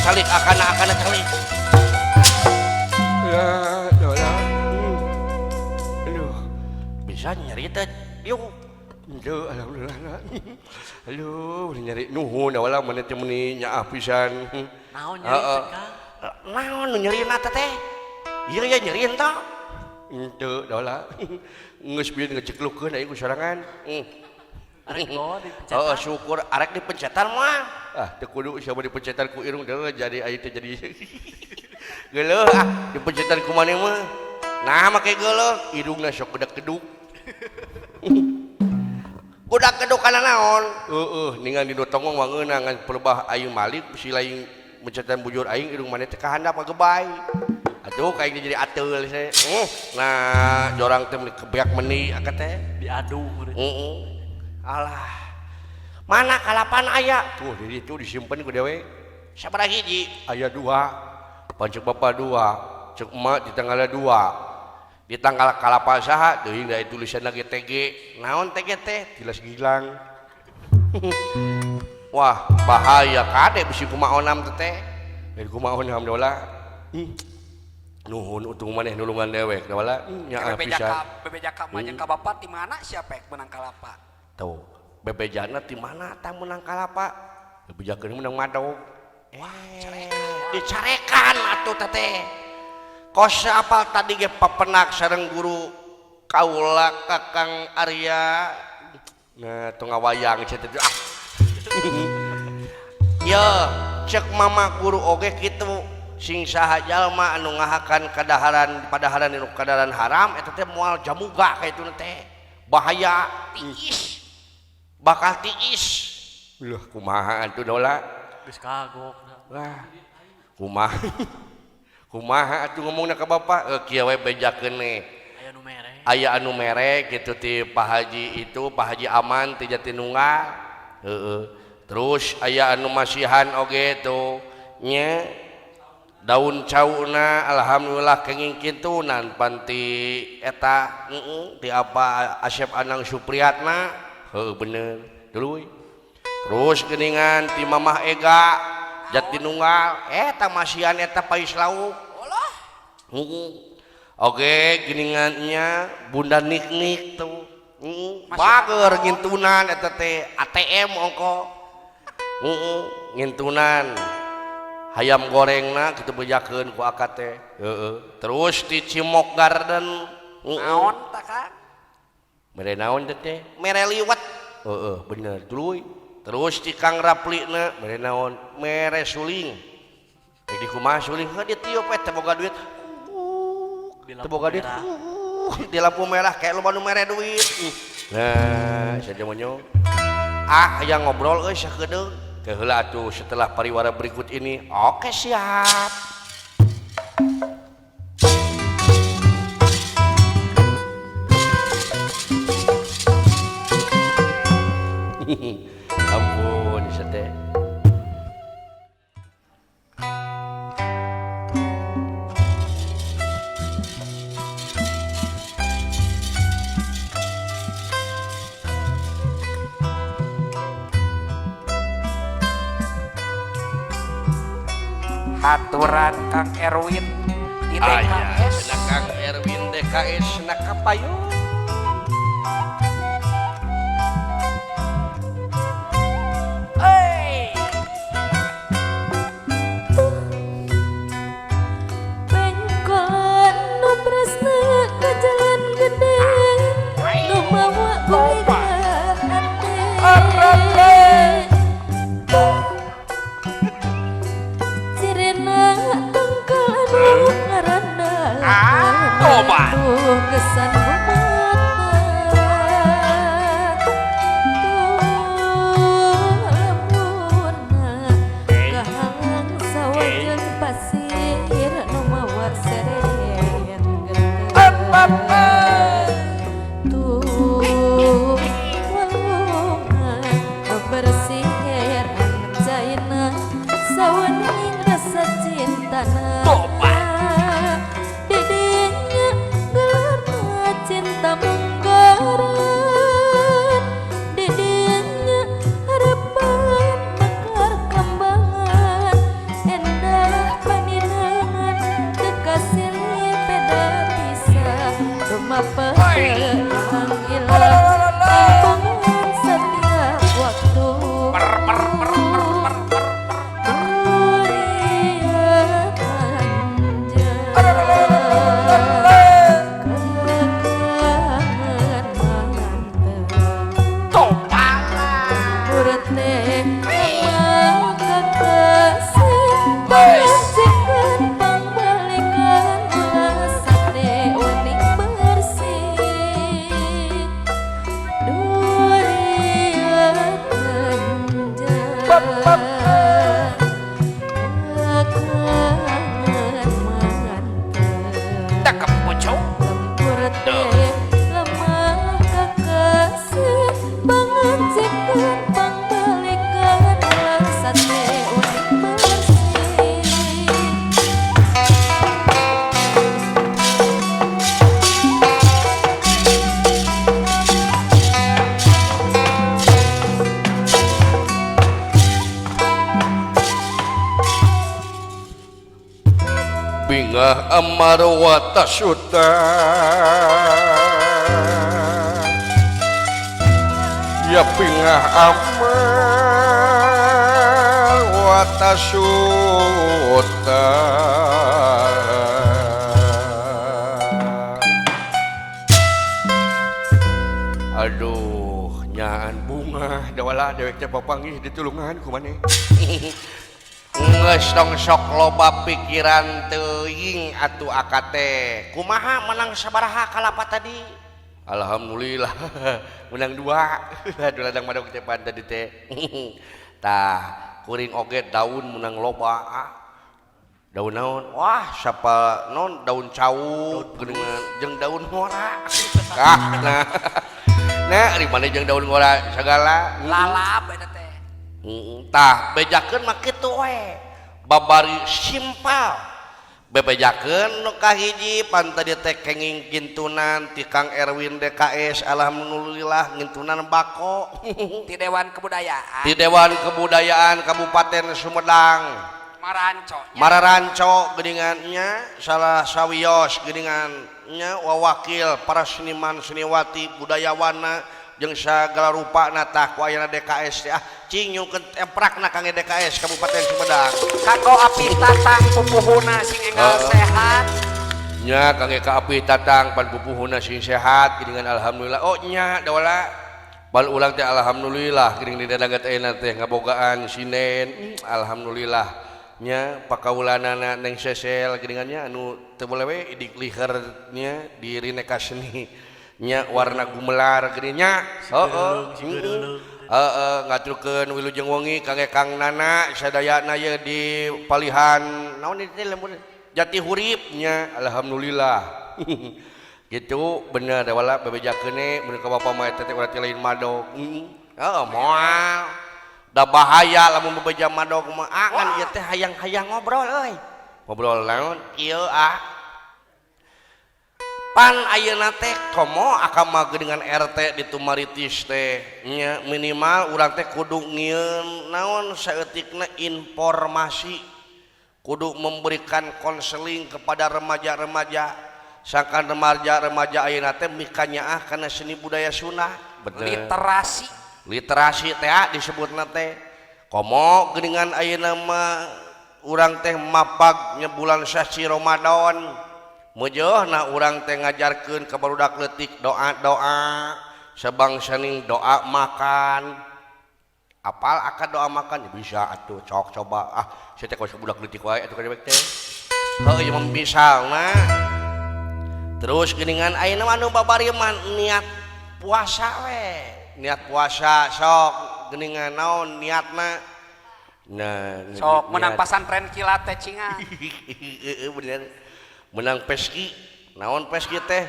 Calik akana calik. Ya, dola. Aduh, bisa nyeri teh. Yuk. Aduh, alhamdulillah. Aduh, nyeri nuhun awalna mana teh meuni nyaah pisan. Naon nyeri teh, Kang? Naon nu nyerina teh? Ieu ya nyeri henteu? Henteu, dola. Geus bieu ngeceklukeun aing ku sorangan. Arek dipencetan. Oh, syukur arek dipencetan mah. Ah, teu kudu siapa dipencetan ku irung deui jadi aing teh jadi. Geuleuh ah, dipencetan ku maneh mah. Nah, make geuleuh, irungna sok gedak-geduk. Gedak-geduk kana naon? Heeh, ningan di tongong mah ngeunah ngan perebah aing malik si lain mencetan bujur aing irung maneh teh ka handap ngagebay. Aduh, kayak jadi ateul saya. Nah, jorang teh kebeak meni aka teh diadu. Heeh. Alah, mana kalapan aya? Tuh, di itu disimpan ku dewe. Sabaraha hiji? Aya dua. Pancek bapak dua, cek emak di tanggal dua. Di tanggal kalapa saha? Teuing da tulisan lagi TG. Naon TG teh? Tilas gilang. Wah, bahaya kade bisi kumaha onam teh. Dari kumaha onam dola. Nuhun utung maneh nulungan dewek dola. Nya pisan. Bebeja ka mah jeung ka bapak di mana siapa yang menang kalapa? Tuh, bebejana di mana tah menang kalapa? Bebejakeun menang madog. Wah, dicarekan atuh teteh. Kos apal tadi ge papenak sareng guru kaula Kakang Arya. Nah, tong ngawayang sia teh. Ah. Ye, cek mama guru oge kitu. Sing saha jalma anu ngahakan kadaharan padaharan anu kadaharan haram eta teh moal jamuga ka itu teh. Bahaya tiis. Bakal tiis. Loh, kumaha atuh dola? Geus kagok. Wah. Kumaha? Kumaha atuh ngomongna ka bapak? Kieu we bejakeun we. Aya nu mere. Aya anu mere kitu ti Pak Haji itu, Pak Haji Aman ti Jatinunggal. Heeh. Terus aya anu masihan oge tuh nya daun cauna alhamdulillah kenging kitu nan panti eta heeh ti apa Asep Anang Supriyatna. Heuh bener dulu. Terus geningan ti Mamah Ega Jatinunggal eta masihan eta pais lauk. Heeh. Oke geningannya Bunda Nik-nik tuh. Heeh. Bager ngintunan eta teh ATM ongko. Heeh, ngintunan. Hayam gorengna kitu bejakeun ku akad teh. Heeh. Terus di Cimok Garden. Naon tah Kang? Mere naon teh? Mere liwet. Heeh, bener. Tuluy. Terus di Kang Rapli na mere naon? Mere suling. Di kumaha suling? Heuh ditiup teh boga duit. Teu boga duit. Di lampu merah kayak loba nu mere duit. Nah, saja monyo. Ah, hayang ngobrol euy sakedeung. Keheula atuh setelah pariwara berikut ini. Oke, siap. Ampun teh. Haturan Kang Erwin di DKS. Aya, Kang Erwin DKS na kapayu. Hey. Pengkolan nu bresna ka jalan gede nu mawa gula hate. Kesan mata tuh lemurna kahalang sawah jeung pasir nu mawa serean genteng tuh walungan nu bersiher caina sawening rasa cintana. Bingah amarwata suta ya bingah amarwata suta aduh nyaan bunga dawala dewek teh papanggih ditulungan ku maneh. Geus tong sok loba pikiran teuing atuh akate. Kumaha menang sabaraha kalapa tadi? Alhamdulillah menang 2. Aduh ladang madog teh pan tadi teh. Tah kuring oge daun menang loba. Daun naon? Wah, sapa non daun cau geuningan jeung daun ngora. Kah nah. Nah, ari maneh jeung daun ngora sagala. Lalap eta teh. Tah bejakeun mah kitu we. Babari simpel. Bebejakeun nu kahiji pan tadi teh kenging gintunan ti Kang Erwin DKS alhamdulillah ngintunan bako ti Dewan Kebudayaan. Ti Dewan Kebudayaan Kabupaten Sumedang. Maranco. Mararanco geuningannya salah sawios geuningannya wawakil para seniman seniwati budayawana jeung sagala rupana tah ku ayana DKS teh ah cing nyungkeun emprakna kangge DKS Kabupaten Sumedang. Kanggo api tatang pupuhuna sing enggal sehat. Nya kangge ka api tatang pan pupuhuna sing sehat geuningan alhamdulillah. Oh nya dawala bal ulang teh alhamdulillah geuning di dagat ayeuna teh ngabogaan sinen alhamdulillah. Nya pakaulanana neng sesel geuningannya anu teu boleh we idik lihernya di rineka seni nya warna gumelar geuning nya heeh heeh ngaturkeun wilujeng wengi kangge Kang Nana sadayana ye di palihan naon ieu teh lembur Jati Hurip nya alhamdulillah gitu bener wala bebejakeun mun ka bapa mah eta teh urang teh lain madog heeh moal. Da bahaya lamun bebeja madog mah ah kan ieu teh hayang-hayang ngobrol euy. Ngobrol naon? Kieu ah. Pan ayeuna teh komo akang mah geuningan RT di Tumaritis teh nya minimal urang teh kudu ngieun naon saeutikna informasi kudu memberikan konseling kepada remaja-remaja sangkan remaja-remaja ayeuna teh mikanyaah kana seni budaya Sunda. Bener. Literasi. Literasi teh disebutna teh komo geuningan ayeuna mah urang teh mapag nya bulan sasi Ramadan meujeuna urang teh ngajarkeun ka barudak leutik doa-doa sabangsaning doa makan apal akad doa makan bisa atuh cok coba ah sia teh kos budak leutik wae atuh ka dewek teh heuh ieu mah misalna terus geuningan ayeuna mah anu babari mah niat puasa we niat puasa sok geuningan naon niatna nah sok menang pasantren kilat teh cinga bener menang peski naon peski teh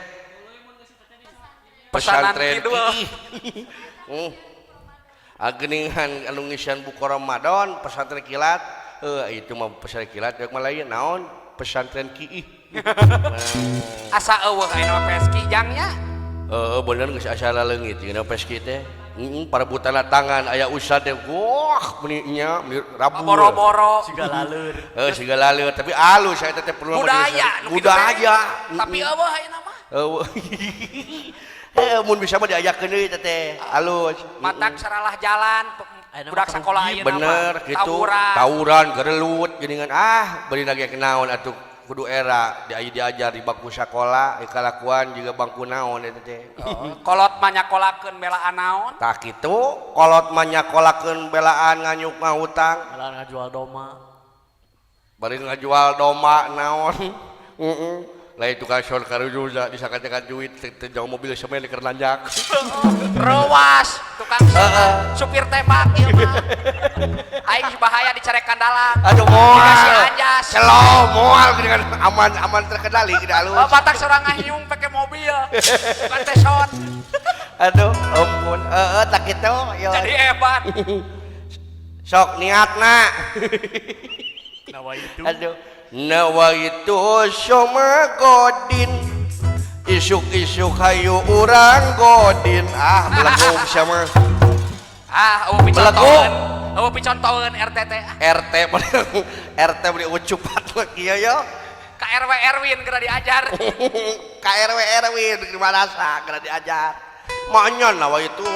pesantren kidul geuningan anu ngisian buku Ramadan pesantren kilat itu mah pesantren kilat rek mah lain naon pesantren kiih asa eueuh ayeuna mah peski jangnya. Heeh bener geus asa laleungit dina peski teh. Heeh parebutana tangan aya ustad teh wah meuni nya rabu. Boro-boro siga laleur. Heuh siga laleur tapi alus eta teh perlu budaya budaya. Tapi eueuh ayeuna mah. Eueuh. Heuh mun bisa mah diajakeun deui teh alus. Matak saralah jalan budak sakola ayeuna mah. Bener kitu tawuran gerelut geuningan ah bari lagi kenaon atuh kudu era diajar di bangku sekolah kalakuan juga bangku naon eta teh. Kolot mah nyakolakeun belaan naon? Tah kitu, kolot mah nyakolakeun belaan nganyuk ngahutang. Belaan ngajual domba. Bari ngajual domba naon? Heeh. Lain tukang son karujuza disakatekan duit teu jauh mobil semen keur nanjak. Rewas tukang supir tembak ieu mah. Aing bahaya dicarekan dalang. Aduh moal. Dikasih anjas. Selo moal dengan aman-aman terkendali geus alus. Oh, batak sorang ngahiung pake mobil. Bukan teh son. Aduh, ampun. Heeh, tak kitu. Jadi hebat. Sok niatna. Nawaitu. Aduh. Nawaitu soma godin isuk-isuk hayu urang godin ah belegug sama ah eueuh picontoeun eueuh picontoeun RT teh RT RT beli ucupat lagi yo ka RW Erwin geura diajar ka RW Erwin di madrasah geura diajar manyon nawaitu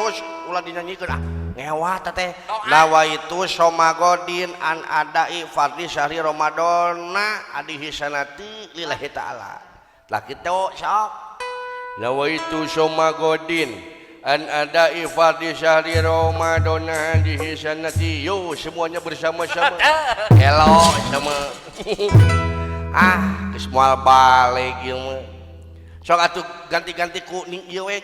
ulah dinyanyikeun ah ngewa teh nawaitu soma godin an adai fardhi syahri ramadana adihi sanati lillahi ta'ala lah kitu sok nawaitu soma godin an adai fardhi syahri ramadana adihi sanati yo semuanya bersama-sama elo sama ah geus moal balik ieu mah sok atuh ganti-ganti ku ieu we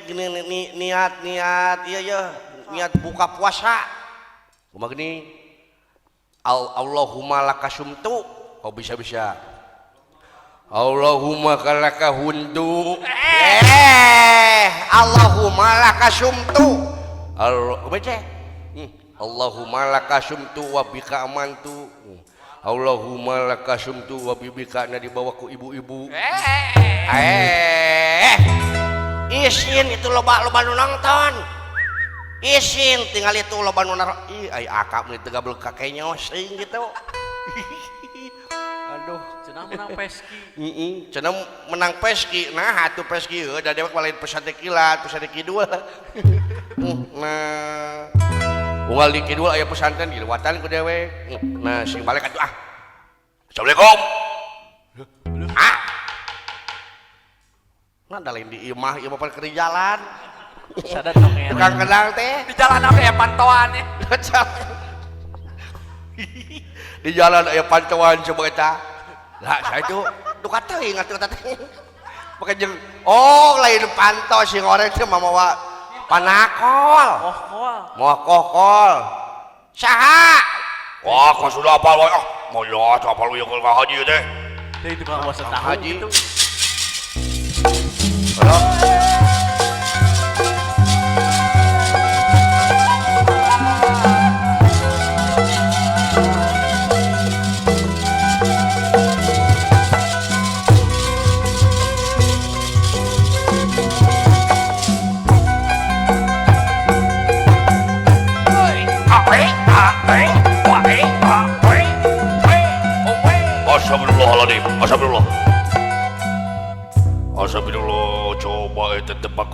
niat-niat ieu ye niat buka puasa kumaha gini Allahumma lakasumtu kau bisa-bisa Allahumma kalaka hundu Allahumma lakasumtu Allah baca Allahumma lakasumtu wa bika amantu Allahumma lakasumtu wa bika na dibawa ku ibu-ibu isin itu loba-loba nu nonton isin tinggal itu loba nu naro ih ai akak mah teu gablek ka kenyos euy gitu. Aduh cenah menang peski heeh cenah menang peski nah atuh peski heuh da dewek lain pesantren kilat pesantren kidul nah unggal di kidul aya pesantren dilewatan ku dewek nah sing balik atuh ah Assalamualaikum ah nah da lain di imah ieu mah keur di jalan sadar dong ya. Tukang kendang teh di jalan apa ya pantauan ya. Di jalan aya pantauan coba eta. Lah saya itu duka teuing atuh eta teh. Make jeung oh lain pantau sing oreng teh mamawa panakol. Kohkol. Moal kohkol. Saha? Wah, kau sudah apal wae ah. Moal apal ieu ka haji teh. Teh itu mah puasa tahu haji. Gitu. Halo.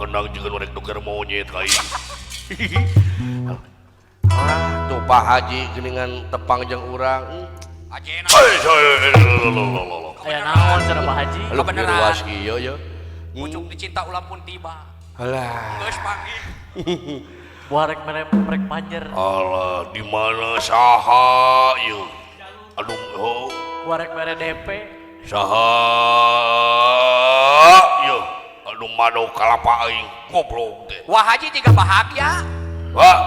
kendang jeung nu rek doger monyet ka aing. Ah, tuh Pak Haji geuningan tepang jeung urang. Ajena. Aya naon cenah Pak Haji? Lu Kebeneran. luas kieu ya. Pucuk dicinta ulam pun tiba. Alah. Geus panggih. Buah rek mere rek panjer. Alah, di mana saha ieu? Aduh, oh. Buah rek mere DP. Saha ieu? Aduh mado kalapa aing goblok teh. Wah Haji jiga bahagia. Wah.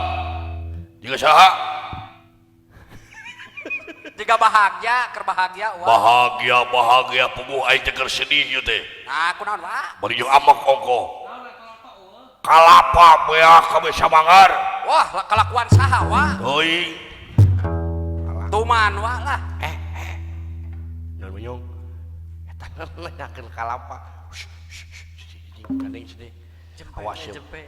Jiga saha? Jiga bahagia, keur bahagia wah. Bahagia, bahagia puguh aing teh keur sedih ieu teh. Nah, kunaon wah? Bari jeung amak ongkoh. Kalapa beak kabeh samangar. Wah, kelakuan saha wah? Teuing. Tuman wah lah. Naon menyong? Eta nanyakeun kalapa. Gandeng sedih. Awas ya. Jempe.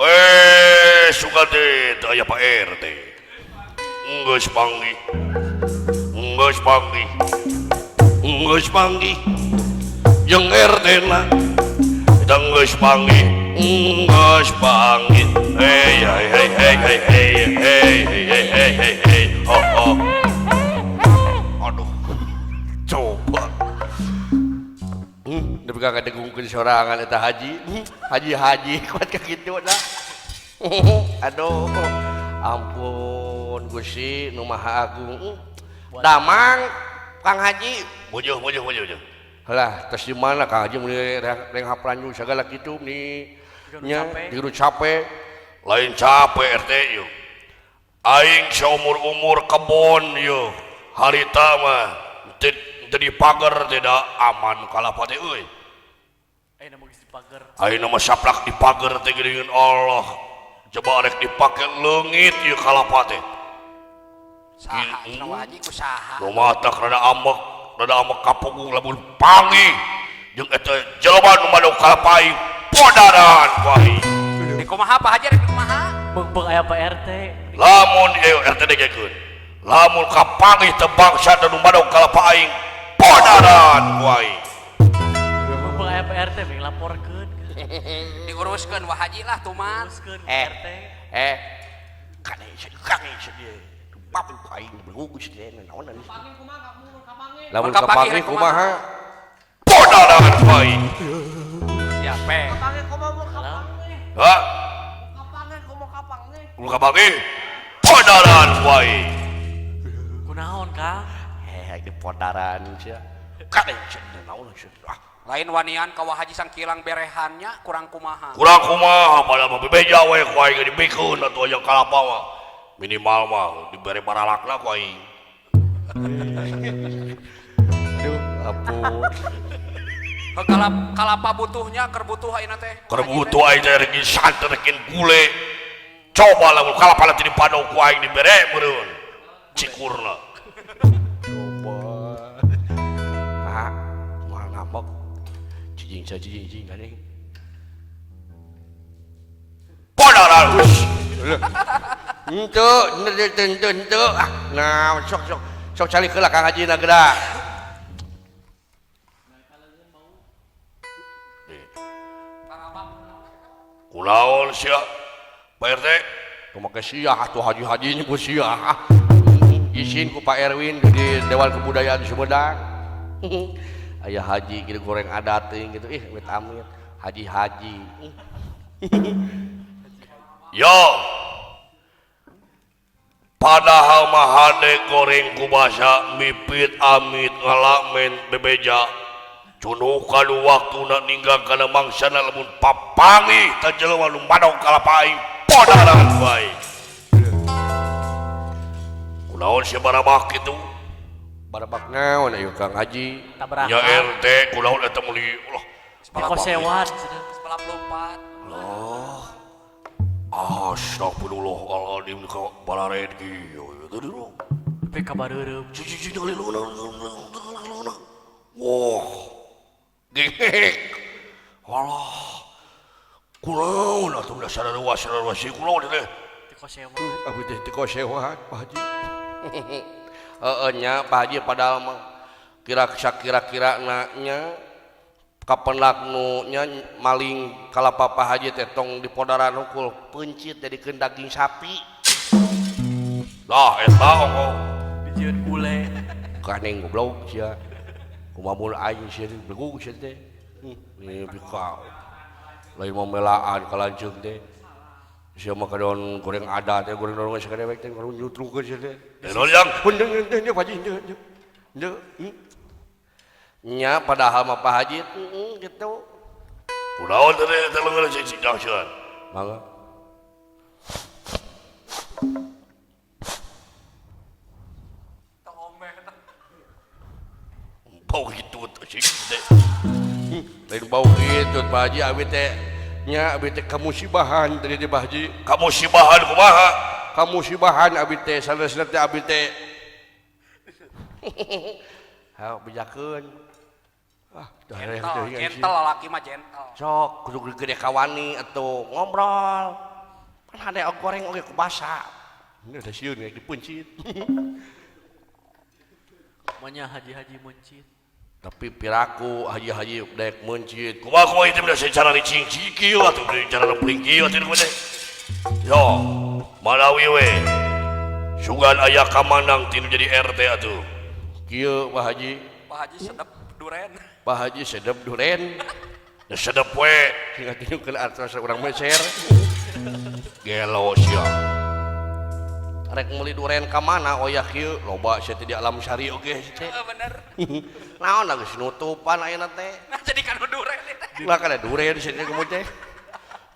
Eh, suka teh teu aya Pak RT. Geus panggih. Geus panggih. Geus panggih. Jeung RT na. Eta geus panggih. Geus panggih. Hey hey hey hey hey hey hey hey hey hey hey. Oh oh. Aduh. Coba. Nepi ka kadegungkeun sorangan eta haji. Haji-haji kuat ka kitu da. Aduh. Ampun Gusti nu Maha Agung. Damang Kang Haji. Bojoh bojoh bojoh bojoh. Halah, tos di mana Kang Haji meuni renghap lanjut sagala kitu nih. Nya diru capek. Lain capek RT yeuh. Aing saumur-umur kebon yeuh. Harita mah teu dipager tidak aman kalapa teh euy. Ayeuna mah geus dipager. Ayeuna mah saplak dipager teh geuningan Allah. Coba rek dipake leungit ieu kalapa teh. Saha cenah Wah Haji ku saha? Nu matak rada ambek kapugung lamun panggih jeung eta jelema nu madog kalapa aing podaran ku aing. Di kumaha Pak Haji rek di kumaha? Beung-beung aya Pak RT. Lamun ieu RT degekeun. Lamun kapanggih teu bangsa nu madog kalapa aing podaran ku aing. Beung-beung aya Pak RT ming laporkeun. Diuruskeun Wah Haji lah tuman. Uruskeun ku RT. Kane kane sedih. Bapak aing belugus dia naonan. Lamun Kapanggih kapanggih kumaha? Podaran ku aing. Siapa? Hah? Kumaha kapanggih? Podaran ku aing. Kunaon Kang? Di podaran sia. Kane sedih naonan sia. Ah, Lain wanian ka Wah Haji sangkilang berehannya kurang kumaha. Kurang kumaha pada mah bebeja we ku aing dibikeun atuh aya kalapa mah. Minimal mah dibere baralakna ku aing. Aduh, ampun. Kalapa butuhnya keur butuh ayeuna teh. Keur butuh aing teh rek santen rekin gule. Coba lamun kalapa teh dipado ku aing dibere meureun. Cikurna. Coba. Ah, moal ngambek. Cicing sa cicing cicing gandeng. Podaran. Henteu, henteu henteu henteu. Ah, nah sok sok sok calik heula Kang Haji na geura. Kunaon sia? Pak RT? Kumaha sia atuh haji-haji nya ku sia. Izin ku Pak Erwin di Dewan Kebudayaan Sumedang. Aya haji gitu goreng adat teuing gitu ih amit amit haji-haji. Yo. Padahal mah hade goreng ku basa mipit amit ngalamen bebeja. Cunuh kanu waktuna ninggal kana mangsana lamun papanggih ta jelema nu madog kalapa aing podaran bae. Kunaon sia barabak kitu? Barabak naon ayo Kang Haji? Tabrakan. Nya RT kunaon eta meuli ulah. Dikosewan. Sebelah lompat. Loh. Astagfirullahaladzim ka balared kieu teu dulu. Tapi kabareureum. Cicing Wah. Gek. Alah. Kunaon atuh dasar ruas ruas kunaon teh. Dikosewan. Abdi teh dikosewan Pak Haji. Heeh nya Pak Haji padahal mah kira sakira-kira na nya Kapendak nu nya maling kalapa Pak Haji teh tong dipodaran hungkul peuncit jadikeun daging sapi. Lah eta ongkoh dijieun gule. Kaneng goblok sia. Kumaha mun aing sia belegug sia teh. Ini bika. Lain mah melaan ka lanceuk teh. Sia mah kadon goreng ada teh goreng dorong sakadewek teh goreng nyutrukeun sia teh. Yang pun deung Pak Haji deung. Nya padahal mah Pak Haji gitu. Kunaon teh teh leungeun si Junction. Mangga. Bau gitu teh sih teh. Lain bau gitu Pak Haji abi teh nya abi teh kamusibahan tadi teh Pak Haji. Kamusibahan kumaha? Kamusibahan abi teh sanesna teh abi teh. Ha bejakeun. Ah, gentle, gentle lalaki mah gentle. Sok kudu gede kawani atuh ngobrol. Pan hade goreng oge ku basa. Ini ada sieun rek dipuncit. Manya haji-haji mencit. Tapi piraku haji-haji daek mencit. Kumaha kumaha ieu teh cara dicing kieu atuh cara rempling kieu atuh teh. Yo, malawi we. Sugan aya kamanang tinu jadi RT atuh. Kieu Pak Haji. Pak Haji sedep duren. Pak Haji sedep duren. Da sedep we. Sing atuh artos urang meser. Gelo sia. Rek meuli duren ka mana oya kieu loba sia teh di alam sari oge teh. Heeh bener. Naon geus nutupan ayeuna teh. Nah jadi kana duren teh. Lah kana duren sia teh kumaha teh.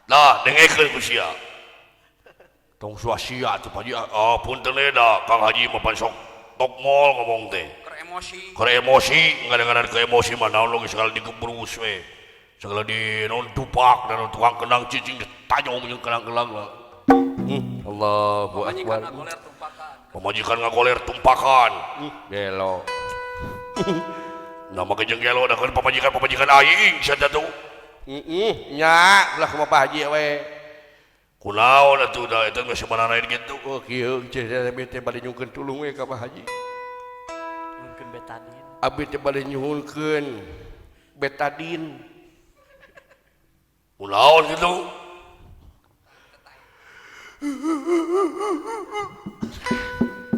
Nah, dengekeun ku sia. Tong sia atuh Pak Haji. Ah, punten we da Kang Haji mah pan sok tok mall ngomong teh. Keur emosi. Keur emosi, ngadangan ke emosi mah naon geus segala digebrus we. Segala di naon tupak dan tukang kendang cicing tajong jeung kendang-kendang lah. Allahu akbar. Pamajikan ngagoler tumpakan. Gelo. Nah make jeung gelo da kan pamajikan-pamajikan aing sia teh tuh. Heeh, nya ulah kumaha Pak Haji we. Kunaon atuh da eta geus sabarana kitu. Oh kieu ceh teh bade nyungkeun tulung we ka Pak Haji. Nyungkeun betadin. Abi teh bade nyuhunkeun betadin. Kunaon kitu?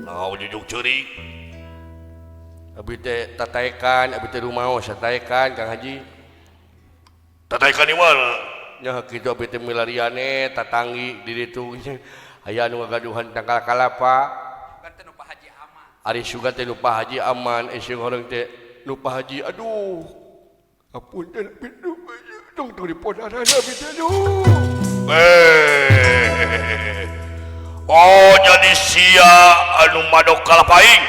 Nah, jujuk ceurik. Abi teh tataekan, abi teh rumaos tataekan Kang Haji. Tataekan di mana? Nya kitu abi teh milariane tatanggi di ditu aya anu ngagaduhan tangkal kalapa. Sugan teh nu Pak Haji aman. Ari sugan teh nu Pak Haji aman, sing horeng teh nu Pak Haji aduh. Apunten pintu tong tong dipodaran abi teh aduh. Oh jadi sia anu madok kalapaing.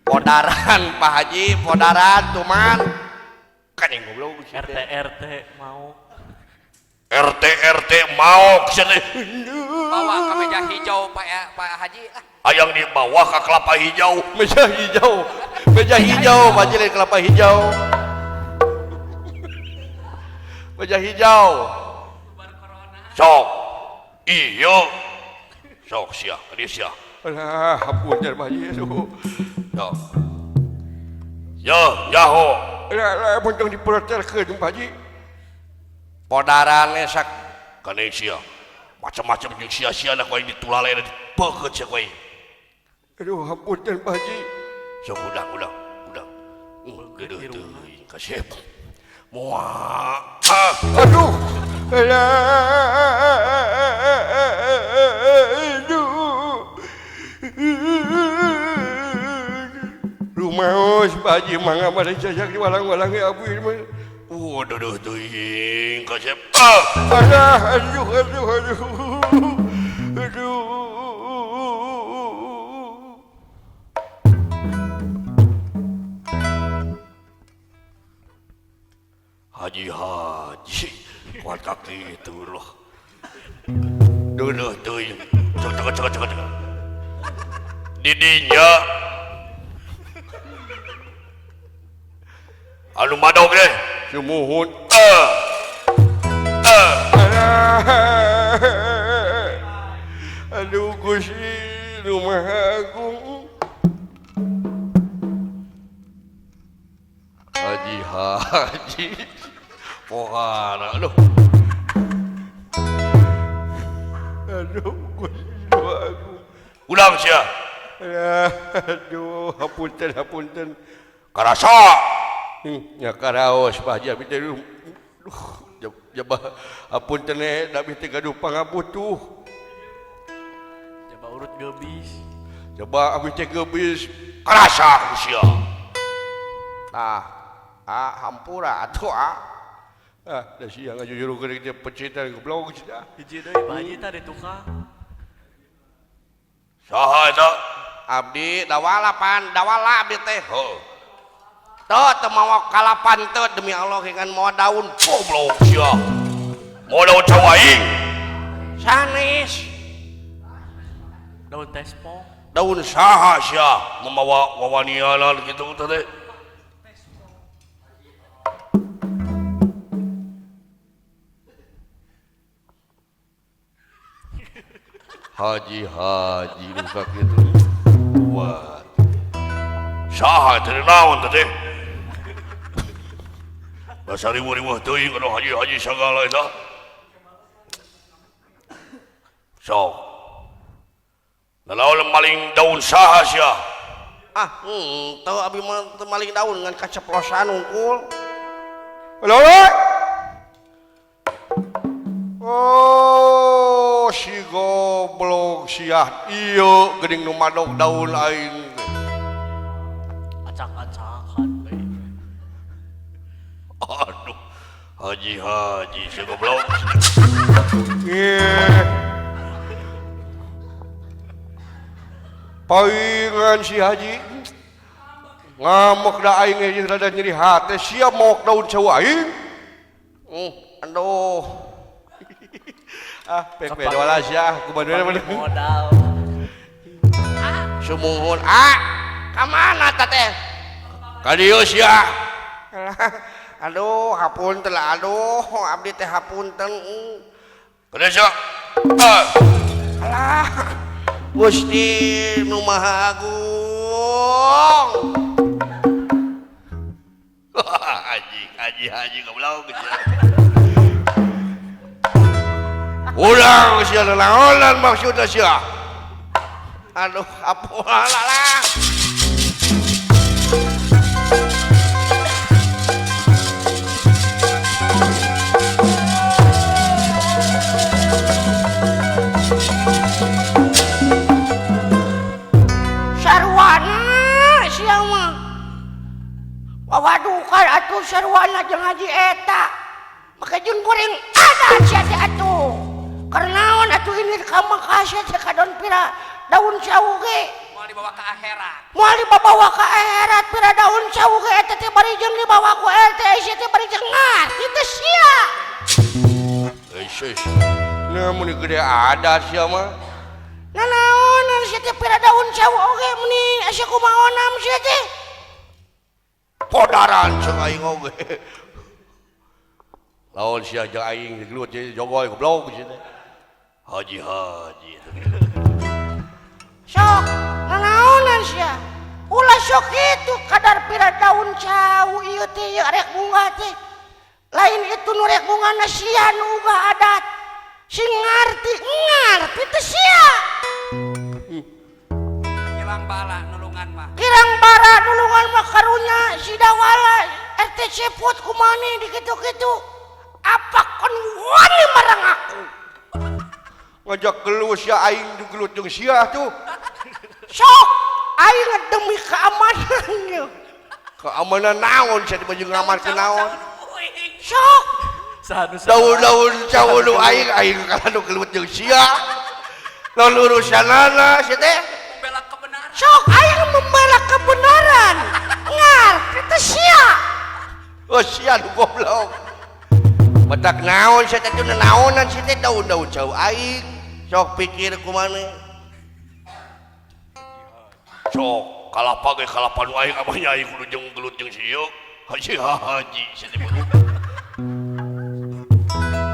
Podaran Pak Haji, podaran tuman. Kan yang goblok RT RT mau. RT RT mau cenah. Bawa ke meja hijau Pak Pak Haji lah. Hayang dibawa ke kelapa hijau. Meja hijau. Meja hijau Pak Haji kelapa hijau. Meja hijau. Sok. Iyo. Sok sia, ka sia. Alah, ampun Pak Haji aduh. Sok. Yo, nyaho. Lah, mun tong diprotelkeun Pak Haji. Podaran sak kana sia. Macam-macam jeung sia-sia na ku aing ditulale dipeukeut sia ku aing. Aduh, ampun Pak Haji. Sok udah. Geudeuh teuing kasep. Moal. Aduh. Alah. Aduh. Rumaos Pak Haji mangga bade jajak di walang-walang abi mah. Waduh teuing kasep. Alah, aduh aduh aduh. Aduh. Haji-haji kuat kaki itu loh. Duh teuing. Cek cek cek cek. Didinya anu madog deh. Sumuhun. Aduh Gusti, rumah agung. Haji pohara aduh aduh ulang sia aduh hapunten hapunten karasa nya karaos Pak Haji abi teh jaba hapunten abi teh gaduh pangabutuh jaba urut geubis jaba abi teh geubis karasa ku sia tah ah hampura atuh ah ah da sia ngajujurkeun teh pecitan goblok sia hiji deui Pak Haji tah di tukang saha eta abdi dawala pan dawala abdi teh heuh teu teu mawa kalapan teu demi Allah ngan mawa daun goblok sia mawa daun cawaing sanes daun tespong daun saha sia mamawa wawanianan kitu teh Haji haji nu kitu kuat saha teh naon teh basa riweuh-riweuh teuing anu haji-haji sagala eta sok nanaon maling daun saha sia ah teu abi mah teu maling daun ngan kaceplosan hungkul oh si goblok sia ieu geuning nu madog daun aing acak-acakan we aduh haji haji si goblok paingan si haji ngamuk da aing ge rada nyeri hate sia mok daun cau aing aduh ah pek dawala sia kumaha modal sumuhun ah ka mana ta teh ka dieu sia aduh hapunten lah aduh abdi teh hapunten ka sia alah Gusti nu Maha Agung haji haji haji goblok ulang sia lalaonan maksudna sia aduh ampun lah sarwana sia mah wawadukan atuh sarwana jeung haji eta make jeung goreng ada sia teh atuh karnaon atuh ini ka Mekah sia teh kadon pira daun cau ge moal dibawa ka akhirat moal dibawa ka akhirat pira daun cau ge eta teh bari jeung dibawa ku RT sia teh bari jeung ngarti teh sia euy nah mun gede ada sia mah nanaonan sia teh pira daun cau oge meni asa kumaonam sia teh podaran ceuk aing oge lawan sia jeung aing gelut jogoy goblok sia teh haji haji sok nanaonan sia ulah sok kitu kadar pira daun cau ieu teh ieu rek bunga teh lain itu nu rek bungana sia nu uga adat sing ngarti ngarti teh sia kirang bala nulungan mah kirang bara nulungan mah karunya si dawala RT cepot kumane di kitu-kitu apa kon wani marang aku ngajak gelut sia aing gelut jeung sia tuh sok aing demi keamanan keamanan naon sia di baju ngamankeun naon sok daun-daun cau nu aing aing kana nu gelut jeung sia lawan urusanana sia teh membela kebenaran sok aing membela kebenaran ngarti teh sia oh sia nu goblok batak naon sia teh naonan sia teh daun-daun cau aing sok pikir kumaha sok kalapa ge kalapa nu aing abah nya aing kudu jeung gelut jeung sia haji haji sia teh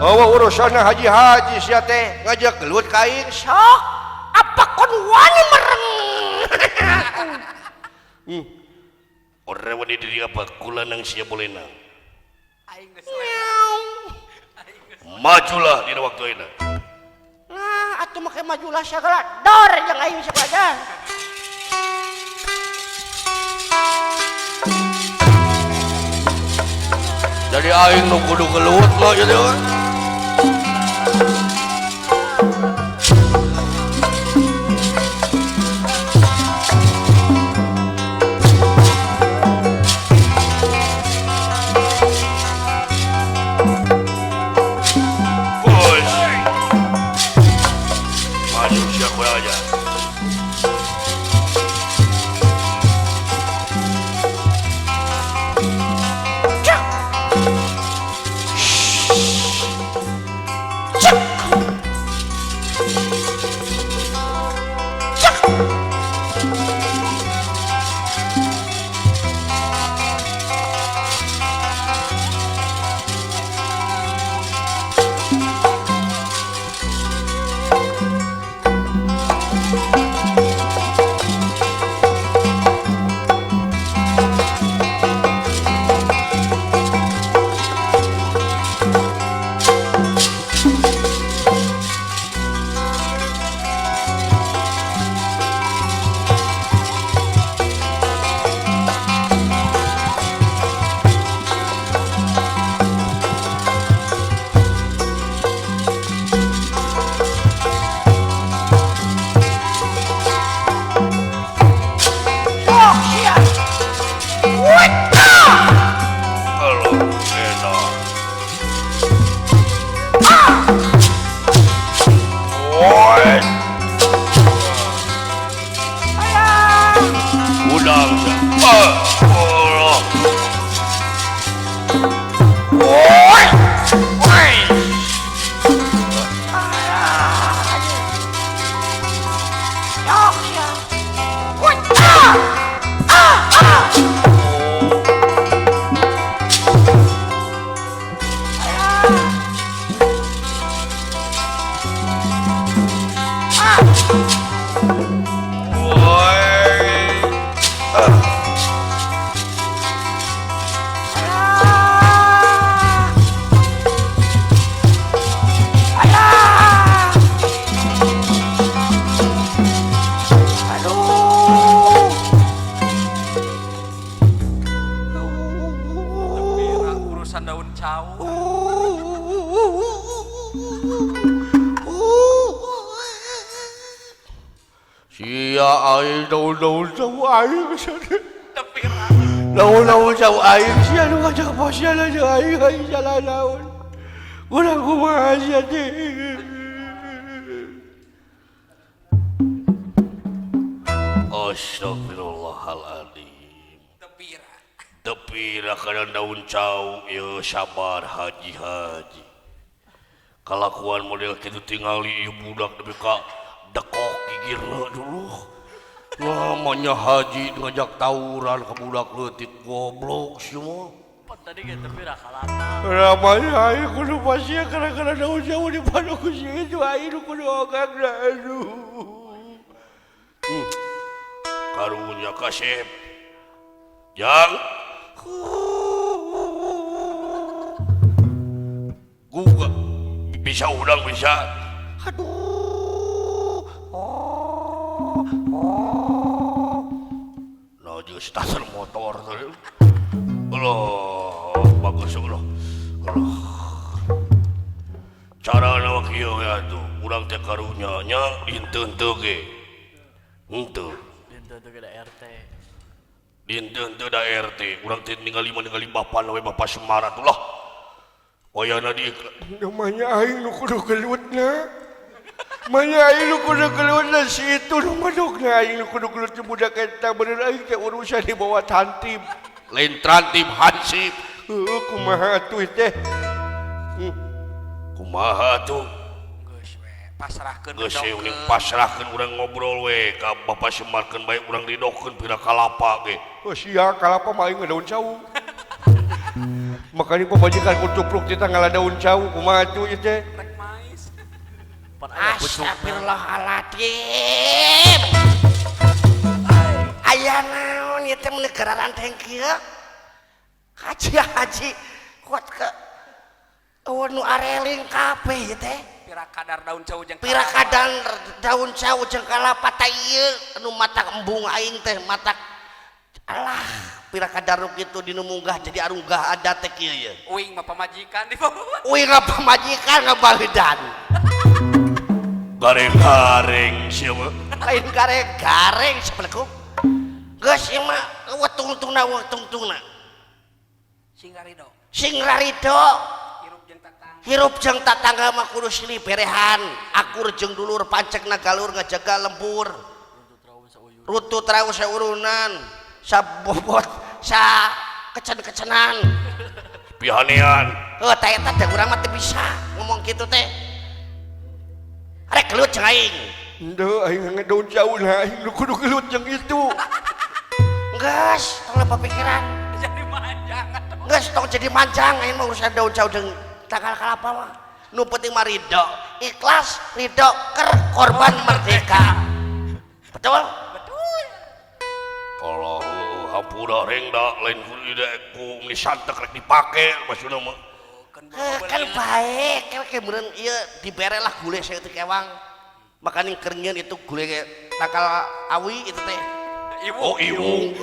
oh urusanna haji haji sia teh ngajak gelut ka aing sok apa kon wani mereng Orang wani diri apa kula nang sia bolena. Majulah dina waktu ayeuna. Nah, atuh make majulah sagala dor jeung aing sagala. Jadi aing nu kudu gelut mah ieu teh. Maju siapa aja. Astagfirullahaladzim. Tepira kana daun cau ieu sabar haji-haji. Kalakuan model kitu tingali ieu budak nepi ka dekok gigirna dulu. Namanya haji ngajak tawuran ka budak leutik goblok sia mah. Tadi ge tepira kalata. Ramanya aing kudu pasieun kana daun cau di pano ku sieun itu aing kudu ogag aduh. Karunya kasep. Jang. Gua bisa udang bisa. Aduh. Oh. Oh. Nah, jeung starter motor tadi. Allah, bagus Allah. Allah. Cara na kieu we atuh, urang teh karunya nya dinten teu ge. Henteu. Dinten teu ge da RT. Dinten teu da RT, urang teh ningali mah ningali bapa we bapa Semar atuh lah. Wayana di namanya aing nu kudu gelutna. Manya aing nu kudu gelutna si itu nu madogna aing nu kudu gelut budak eta bener aing teh urusan dibawa tantib. Lain trantib hansip. Heuh kumaha atuh teh? Kumaha tuh? Geus we pasrahkeun. Geus we pasrahkeun urang ngobrol we ka Bapak Semarkeun bae urang didokeun pira kalapa ge. Oh sia kalapa mah aing daun cau. Makanya pamajikan ku cupluk teh ngala daun cau kumaha atuh ieu teh? Rek mais. Astagfirullahaladzim. Aya naon ieu teh mun negara ranteng kieu. Haji-haji kuat ke eueuh nu areling kabeh ieu teh. Pira kadar daun cau jeung Pira kadar daun cau jeung kalapa teh ieu nu matak embung aing teh matak alah pira kadar nu kitu dinu munggah jadi arunggah adat teh kieu ye. Uing mah pamajikan di bawah. Uing mah pamajikan ngabaleudan. Gareng-gareng sia mah. Lain gareng-gareng sapalekum. Geus ieu mah eueuh tungtungna eueuh tungtungna. Sing rarido. Sing rarido. Hirup jeung tatangga. Hirup jeung tatangga mah kudu silih berehan. Akur jeung dulur pancekna galur ngajaga lembur. Runtut raun saurunan. Sabobot sa kecen-kecenan. Pihanean. Heuh tah eta teh urang mah teu bisa ngomong kitu teh. Arek gelut jeung aing. Henteu aing daun cau nah aing nu kudu gelut jeung itu. Geus, tong loba pikiran. Jadi manjang atuh. Geus tong jadi manjang aing mah urusan daun cau jeung tangkal kalapa mah. Nu penting mah ridho, ikhlas, ridho ker korban merdeka. Betul? Betul. Allah hampura reng da lain kudu ku meni santek rek dipake maksudna mah. Kan bae, kewe meureun ieu dibere lah gule saeutik kewang. Makaning keur itu gule tangkal awi itu teh. Ibu. Oh iwung.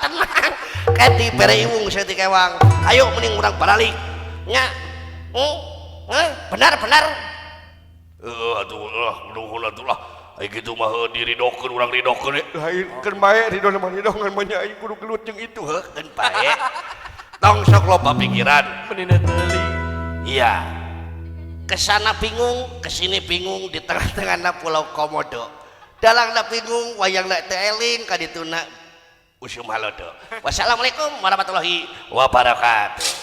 Tenang. Kayak dibere iwung saeutik kewang. Ayo mending urang baralik. Nya. Benar benar. Heeh atuh lah nuhun atuh lah. Ai kitu mah diridokeun urang ridokeun lain keun bae ridho mah ridho ngan mah nya aing kudu gelut jeung itu heuh keun bae. Tong sok loba pikiran. Menina teuli. Iya. Kesana bingung, kesini bingung, di tengah-tengahna Pulau Komodo. Dalangna bingung, wayangna teu eling, kadituna usum halodo. Wassalamualaikum warahmatullahi wabarakatuh.